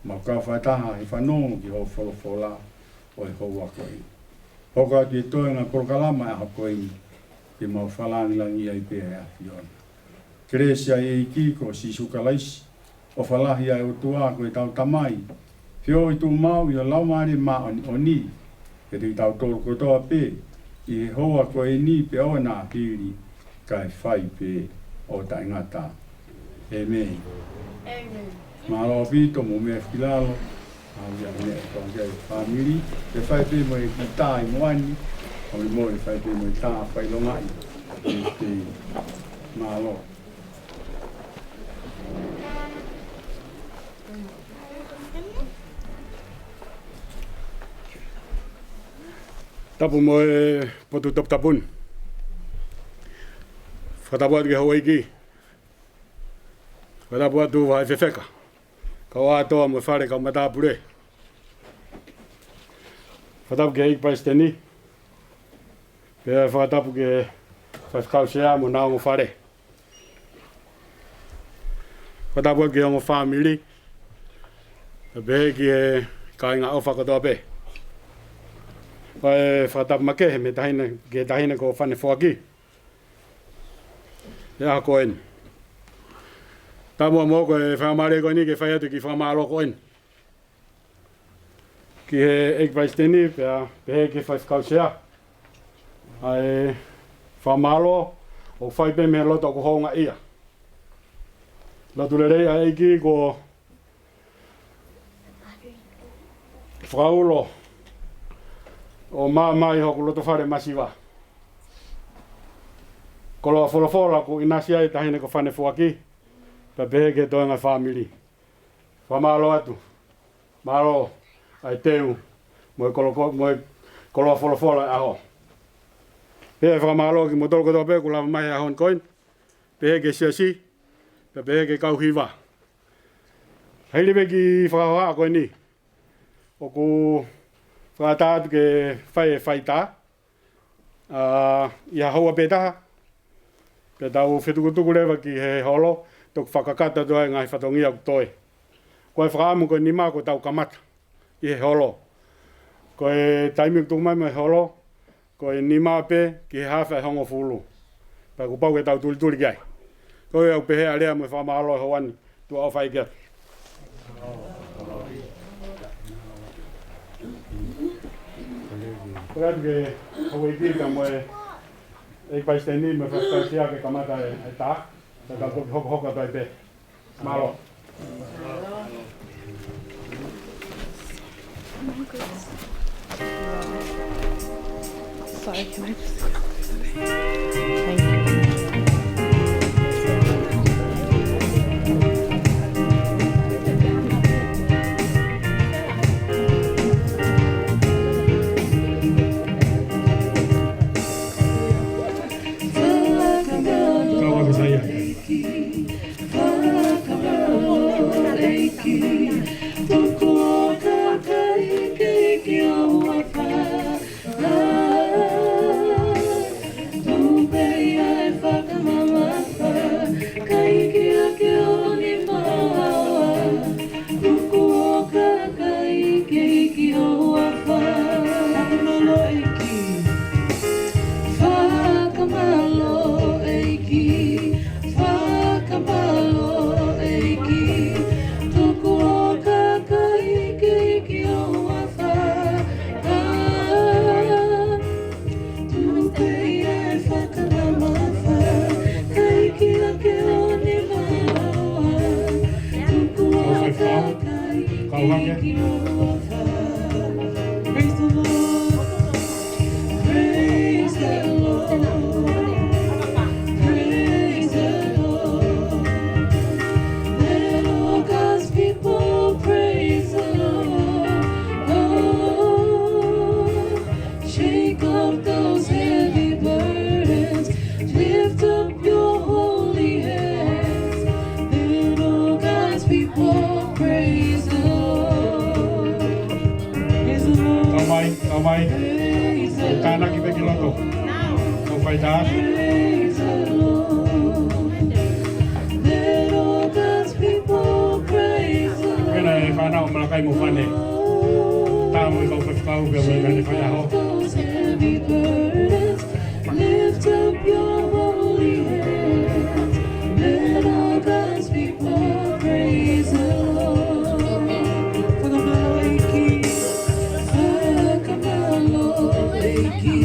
Mau kau fakataha he fanongo ki hoʻo folofola ʻo e houa ko eni. Hoko atu e toenga polokalama ʻa e ʻaho ko eni, ke mau fakalāngilangiʻi ai pē ʻa e ʻAfiona. Kelesi ʻa e ʻEiki ko Sīsū Kalaisi, ʻofa lahi ʻa e ʻOtua ko ʻetau Tamai, feohi tuʻumaʻu ʻa e Laumālie Māʻoniʻoni, kiate kitautolu kotoa pē, ʻi he houa ko eni pea ʻo ʻena hili, kae fai pē ʻo taʻengata. ʻĒmeni. ʻĒmeni. Mālō ʻaupito mo e meʻa fakilalo, ʻa ia meʻa ko e fāmili, ʻe fai pē mo e kiʻi tā ʻi muʻa ni, ʻo mo e fai pē mo e tā fakaʻilongaʻi. Mālō. Tapu mo e potu toputapu ni. Fakatapu atu ki he houʻeiki. Fakatapu atu Vahaʻi Fefeka. Kau ʻAtoa mo e fale kau matāpule. Fakatapu ki he ʻEiki Palesiteni. Pea fakatapu ki he faifekau sea mo ʻena ongo fale. Fakatapu ki he ongo fāmili. Pea pehē ki he kāinga ʻofa kotoa pē. Pea fakatapu makehe mei he taʻahine, ki he taʻahine ko Fanefoaki. ʻI he ʻaho ko eni. Tapu mo e faingamālie ko eni ke fai atu e kiʻi fakamālō ko eni. Ki he ʻEiki Palesiteni, pea pehē ki he faifekau sea. ʻA e fakamālō, ʻoku fai pē mei he loto ʻoku houngaʻia. Lotu lelei ʻa e ʻEiki kuo fakaulo ʻo maama ʻi hoku loto fale masiva. Koloa folofola kuo ʻinasi ai e taʻahine ko Fanefoaki, pea pehē ki he toenga fāmili. Fakamālō atu. Mālō ʻa e teu mo e koloko-, mo e koloa folofola ʻo e ʻaho. Pea ʻe fakamālō kimoutolu kotoa pē kuo lava mai he ʻaho ni ko eni. Pehē ki he siasi, pea pehē ki he kau hiva. Hili pē kiʻi fakahohaʻa ko eni, ʻoku fakaʻatā atu ke fai e faitā, ʻa, ʻi ha houa pē taha, pea tau fetukutuku leva ki he holo, toki fakakakato atu ai e ngaahi fatongia ʻoku toe. Ko e fakaʻamu ko e nima kuo tau kamata ʻi he holo. Ko e taimi ʻoku tuku mai mei he holo, ko e nima pē ki he hafe ʻe hongofulu. Pea kuo pau ke tau tulituli ki ai. Ko ia ʻoku pehē ʻa e lea mo e fakamālō he houa ni, tuʻa ʻofa ʻeiki atu. Ko ia atu ki he houʻeiki pea mo e ʻEiki Palesiteni mo e Fakatausia ke kamata e, e tā, pea tau toki hokohoko atu ai pē. Mālō. Sorry, can I just... Thank you. Fakamālō ʻEiki, tuku ʻo kakai ke ʻEiki ʻo ʻofa. Tuku pē ʻa e fakamamafa, kae ʻEiki ʻa e ʻoni maua. Tuku ʻo kakai ke ʻEiki ʻo ʻofa. Fakamālō ʻEiki. Fakamālō ʻEiki. Fakamālō ʻEiki. Tuku ʻo kakai ke ʻEiki ʻo ʻofa. Tuku pē ʻa e fakamamafa, kae ʻEiki ʻa e ʻoni maua. Tuku ʻo kakai ke ʻEiki ʻo ʻofa. Praise the Lord. Praise the Lord. Praise the Lord. Let all God's people praise the Lord. Oh, shake off those heavy burdens. Lift up your holy hands. Let all God's people praise the Lord. Praise the Lord. Kau mai, kau mai. Praise the Lord. Tānaki pē ki loto. Kau faitā. Praise the Lord. Let all God's people praise the Lord. Pena e fānau Malakai mo Fane. Tā mo e kau faifekau pea mo e kau faiako. Lift up your holy hands. Let all God's people praise the Lord. Fakamālō ʻEiki. Fakamālō ʻEiki.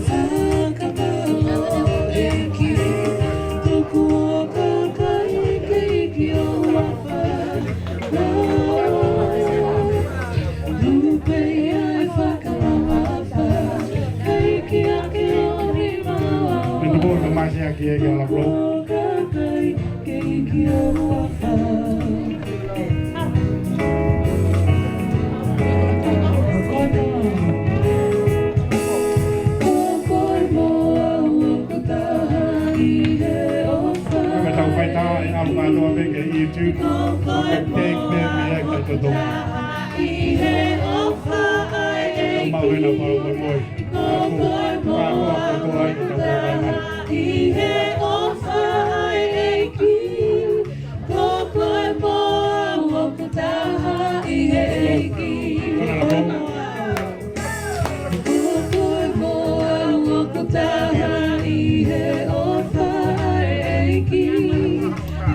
Fakamālō ʻEiki. Tuku ʻo kakai ke ʻEiki ʻo ʻofa. Tuku pē ʻa e fakamamafa, kae ʻEiki ʻa e ʻoni maua. Tuku ʻo kakai ke ʻEiki ʻo ʻofa. Kakai ke ʻEiki ʻo ʻofa. Ko koe mo au ʻoku taha ʻi he ʻofa. Ko e tau faitā ʻe ʻalu mānoa pē ki he YouTube. Ko e take pē mei ai kae totongi. ʻI he ʻofa ʻa e ʻEiki. Mau hena mau moimoi. Ko koe mo au ʻoku taha ʻi he ʻofa ʻa e ʻEiki. Ko koe mo au ʻoku taha ʻi he ʻEiki. Ko koe mo au ʻoku taha ʻi he ʻofa ʻa e ʻEiki.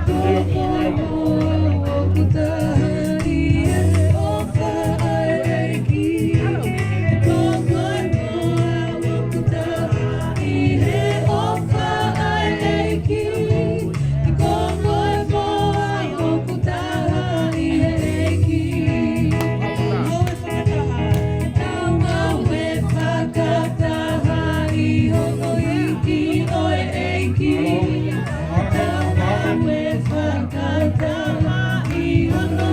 Ko koe mo au ʻoku taha ʻi he ʻofa ʻa e ʻEiki. Ko koe mo au ʻoku taha ʻi he ʻofa ʻa e ʻEiki. Ko koe mo au ʻoku taha ʻi he ʻEiki. Tau ngāue fakataha ʻi hono iiki ʻo e ʻEiki. Tau ngāue fakataha ʻi hono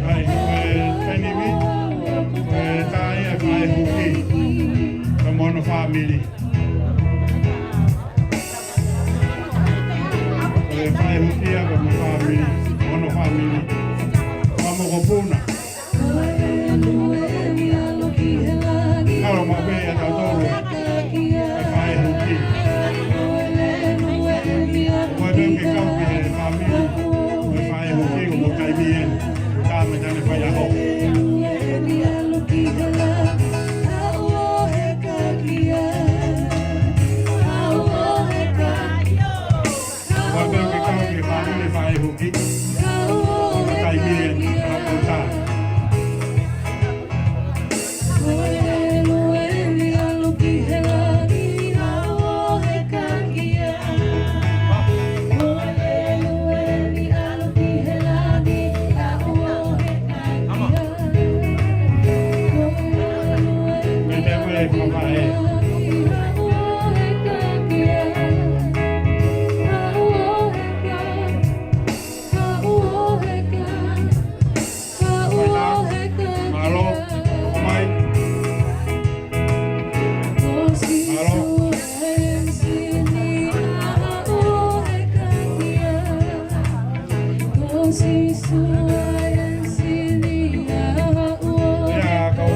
ʻAi, ko e penivi, ko e tā ia e faʻehuki, ka mo hono fāmili. Ko e faʻehuki ia ka mo e fāmili, mo hono fāmili. Ka mokopuna. Mālō maʻu pē ʻia tautolu e faʻehuki. Ko e meʻa ke kau ki he fāmili, ko e faʻehuki, ko e taimi eni, ko e taimi eni faiako. Ko e meʻa ke kau ki he fāmili faʻehuki. Taimi eni, ʻa e pō tā. Mete mole, mamae. Mālō, hoko mai. Mālō. ʻIo, kau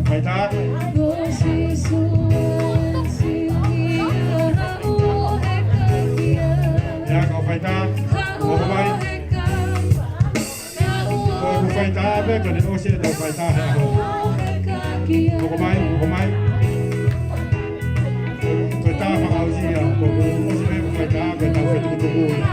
faitā. ʻIo, kau faitā. Hoko mai. Ko ʻeku faitā pē, ko ʻene ʻosi ʻetau faitā he ʻaho. Hoko mai, hoko mai. Ko e tā fakaʻosi ia, ko ʻeku ʻosi pē ʻeku faitā pē, tau fetukutuku ia.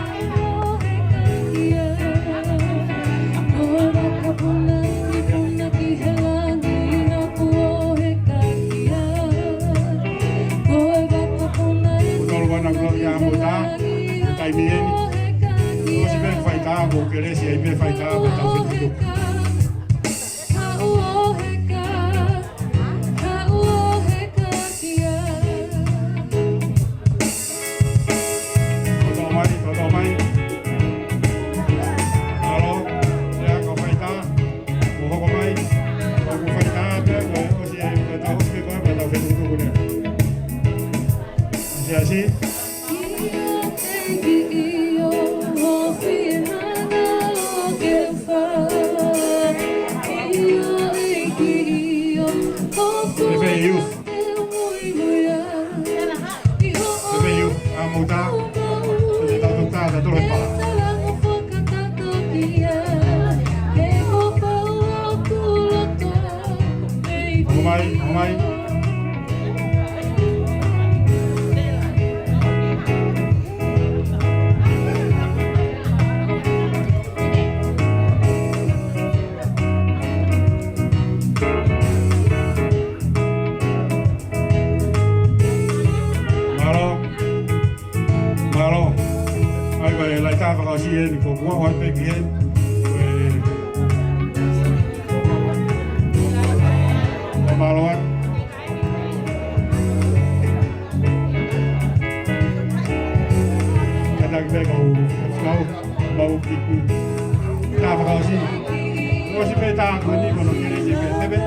Ko tolu wana kulo ia mo tā, ko e taimi eni. ʻOsi pē faitā, ko kelesi ai pē faitā, pea tau fetukutuku. Toto mai, toto mai. Mālō, ʻio kau faitā. Mou hoko mai. Ko ʻeku faitā pē, ko e ʻosi ai, ko e tau ʻosi pē ko ē, pea tau fetukutuku leva. Siasi. Pepe Youth. Pepe Youth, ʻa mou tā. Ko e tau tō tā, tā tō he pala. Hoko mai, hoko mai. Mālō. Mālō. ʻAi, ko e laʻi tā fakaʻosi eni, ko kuo ʻosi pē ki heni. Ko e, ko mālō atu. Kātaki pē kau, kau, mau kiku. Tā fakaʻosi. ʻOsi pē tā ko eni ko hono kelesi pē, pē, pē.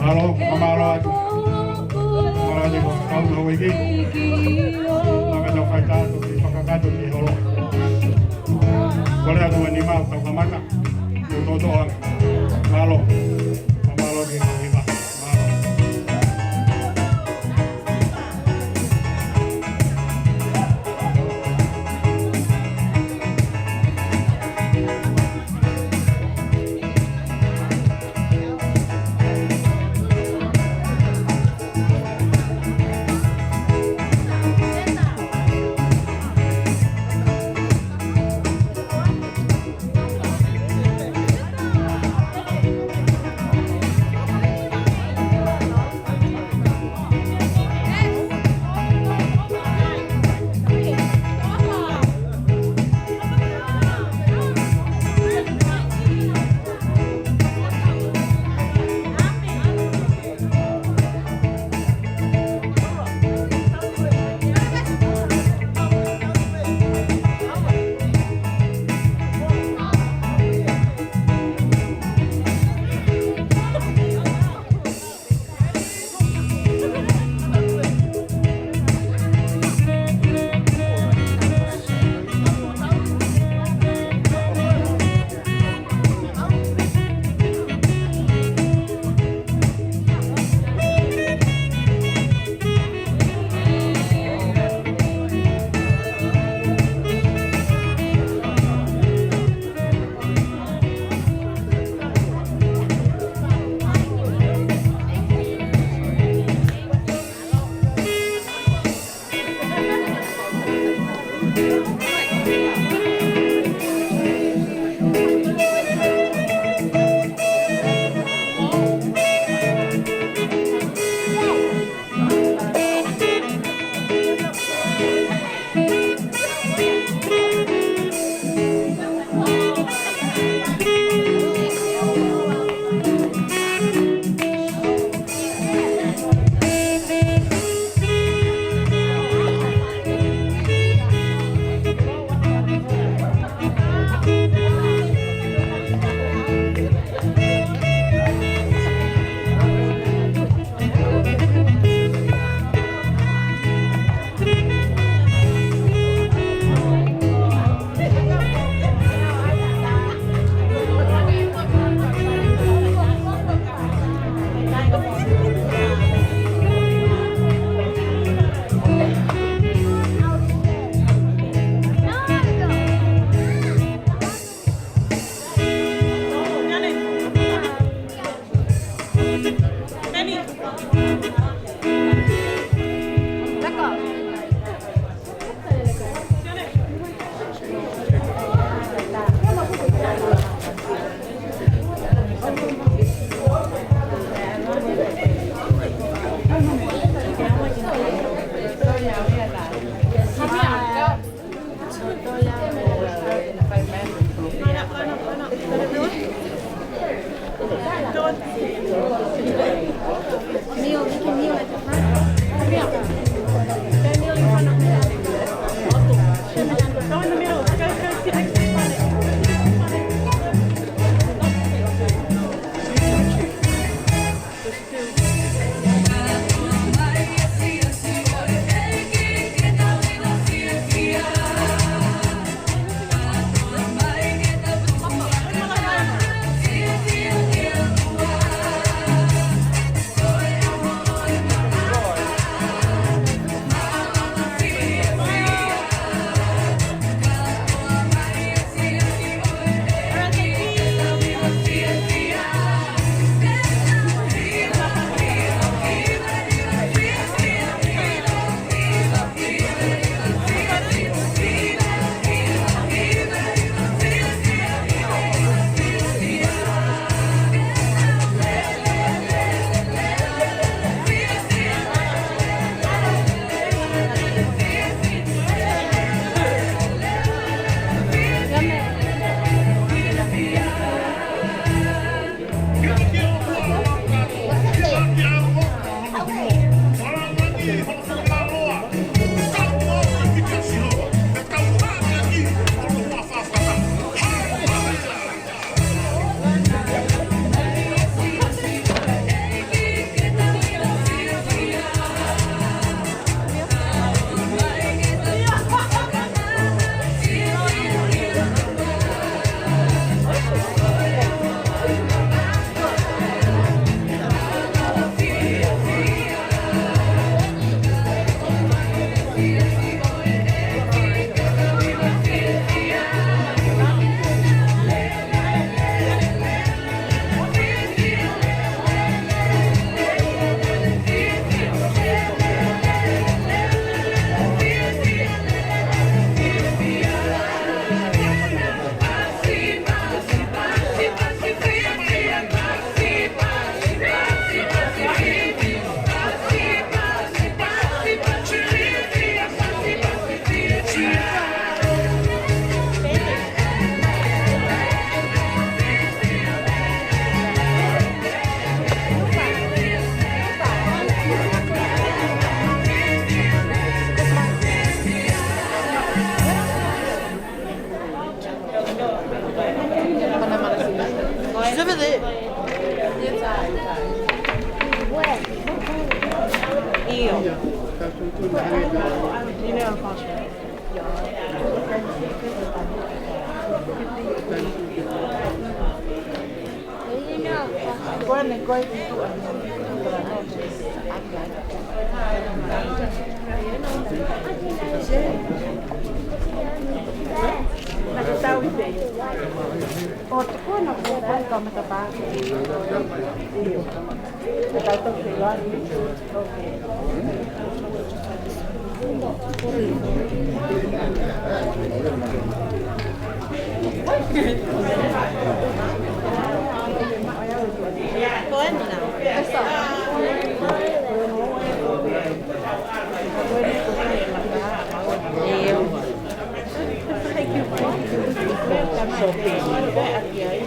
Mālō, mālō atu. Mālō atu, kau no wiki. Maka tau fai tātu, ki fakakātoa ki holo. Kole atu e nima, tau kamata. Mo toto ang. Mālō. Mālō ki kau hiva. Mālō.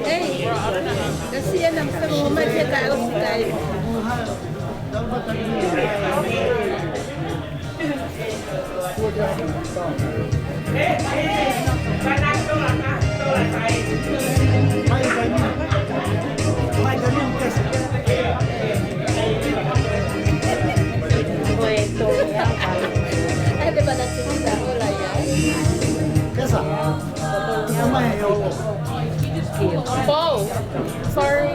Ei, kasi ana mfemo mai ke ka o si kai. Paul, sorry.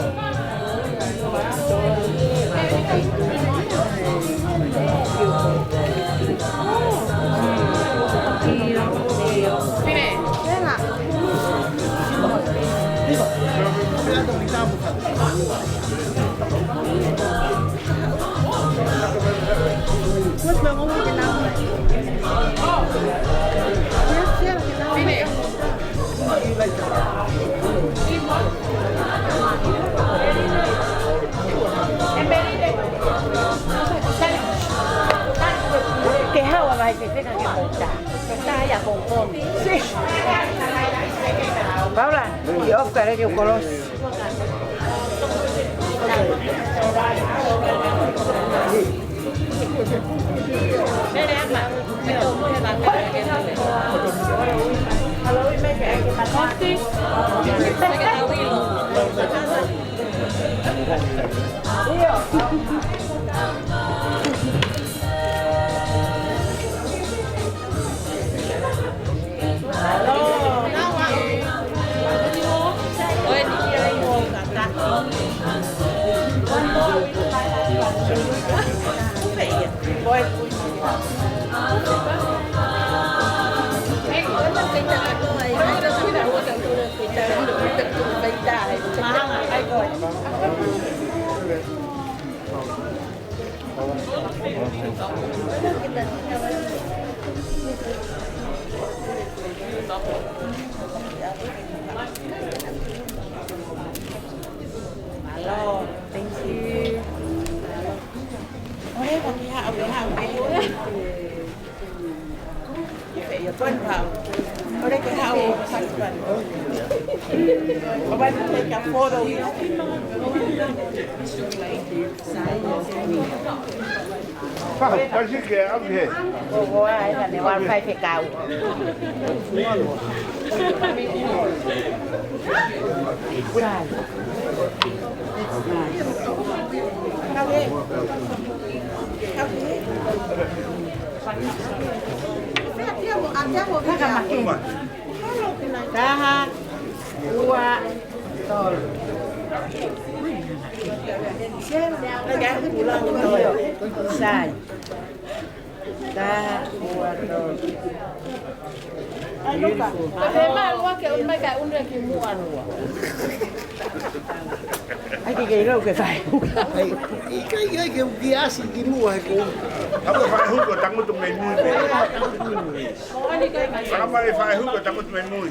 Ke hawa vai ke feka ke mouta. Ka ia kongkong. Paula, ʻi off ka lele o kolosi. Hello, thank you. Hello. ʻOi, ʻoku ke haʻu, ke haʻu, ke haʻu. Kasi ke au he. Taha, ua, tolu. Sai. Taha, ua, tolu. Ai, Luka. Beautiful. Ko e mālua ke ʻunu mai ka ʻunu ki muʻa lua. ʻAi ke ke lau ke fai. ʻAi, ʻikai ke ke uki asi ki muʻa he ko. Hapa fai huko tangutu mei mui. Hapa mai fai huko tangutu mei mui.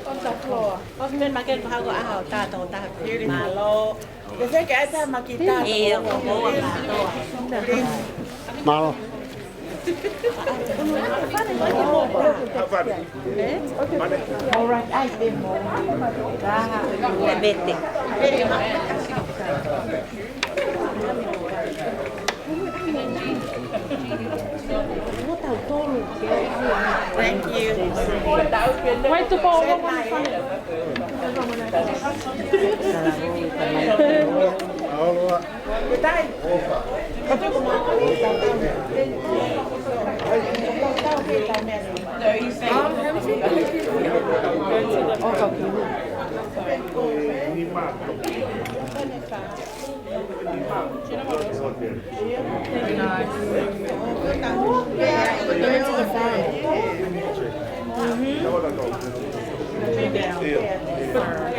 On the floor. Ko si men maken paha ko aha o taha o taha. Mālō. Ke se ke ai taha maki taha. Mālō. Mālō. All right, I did more. Taha. Mete. Thank you. Wait, the ball. Mm-hmm.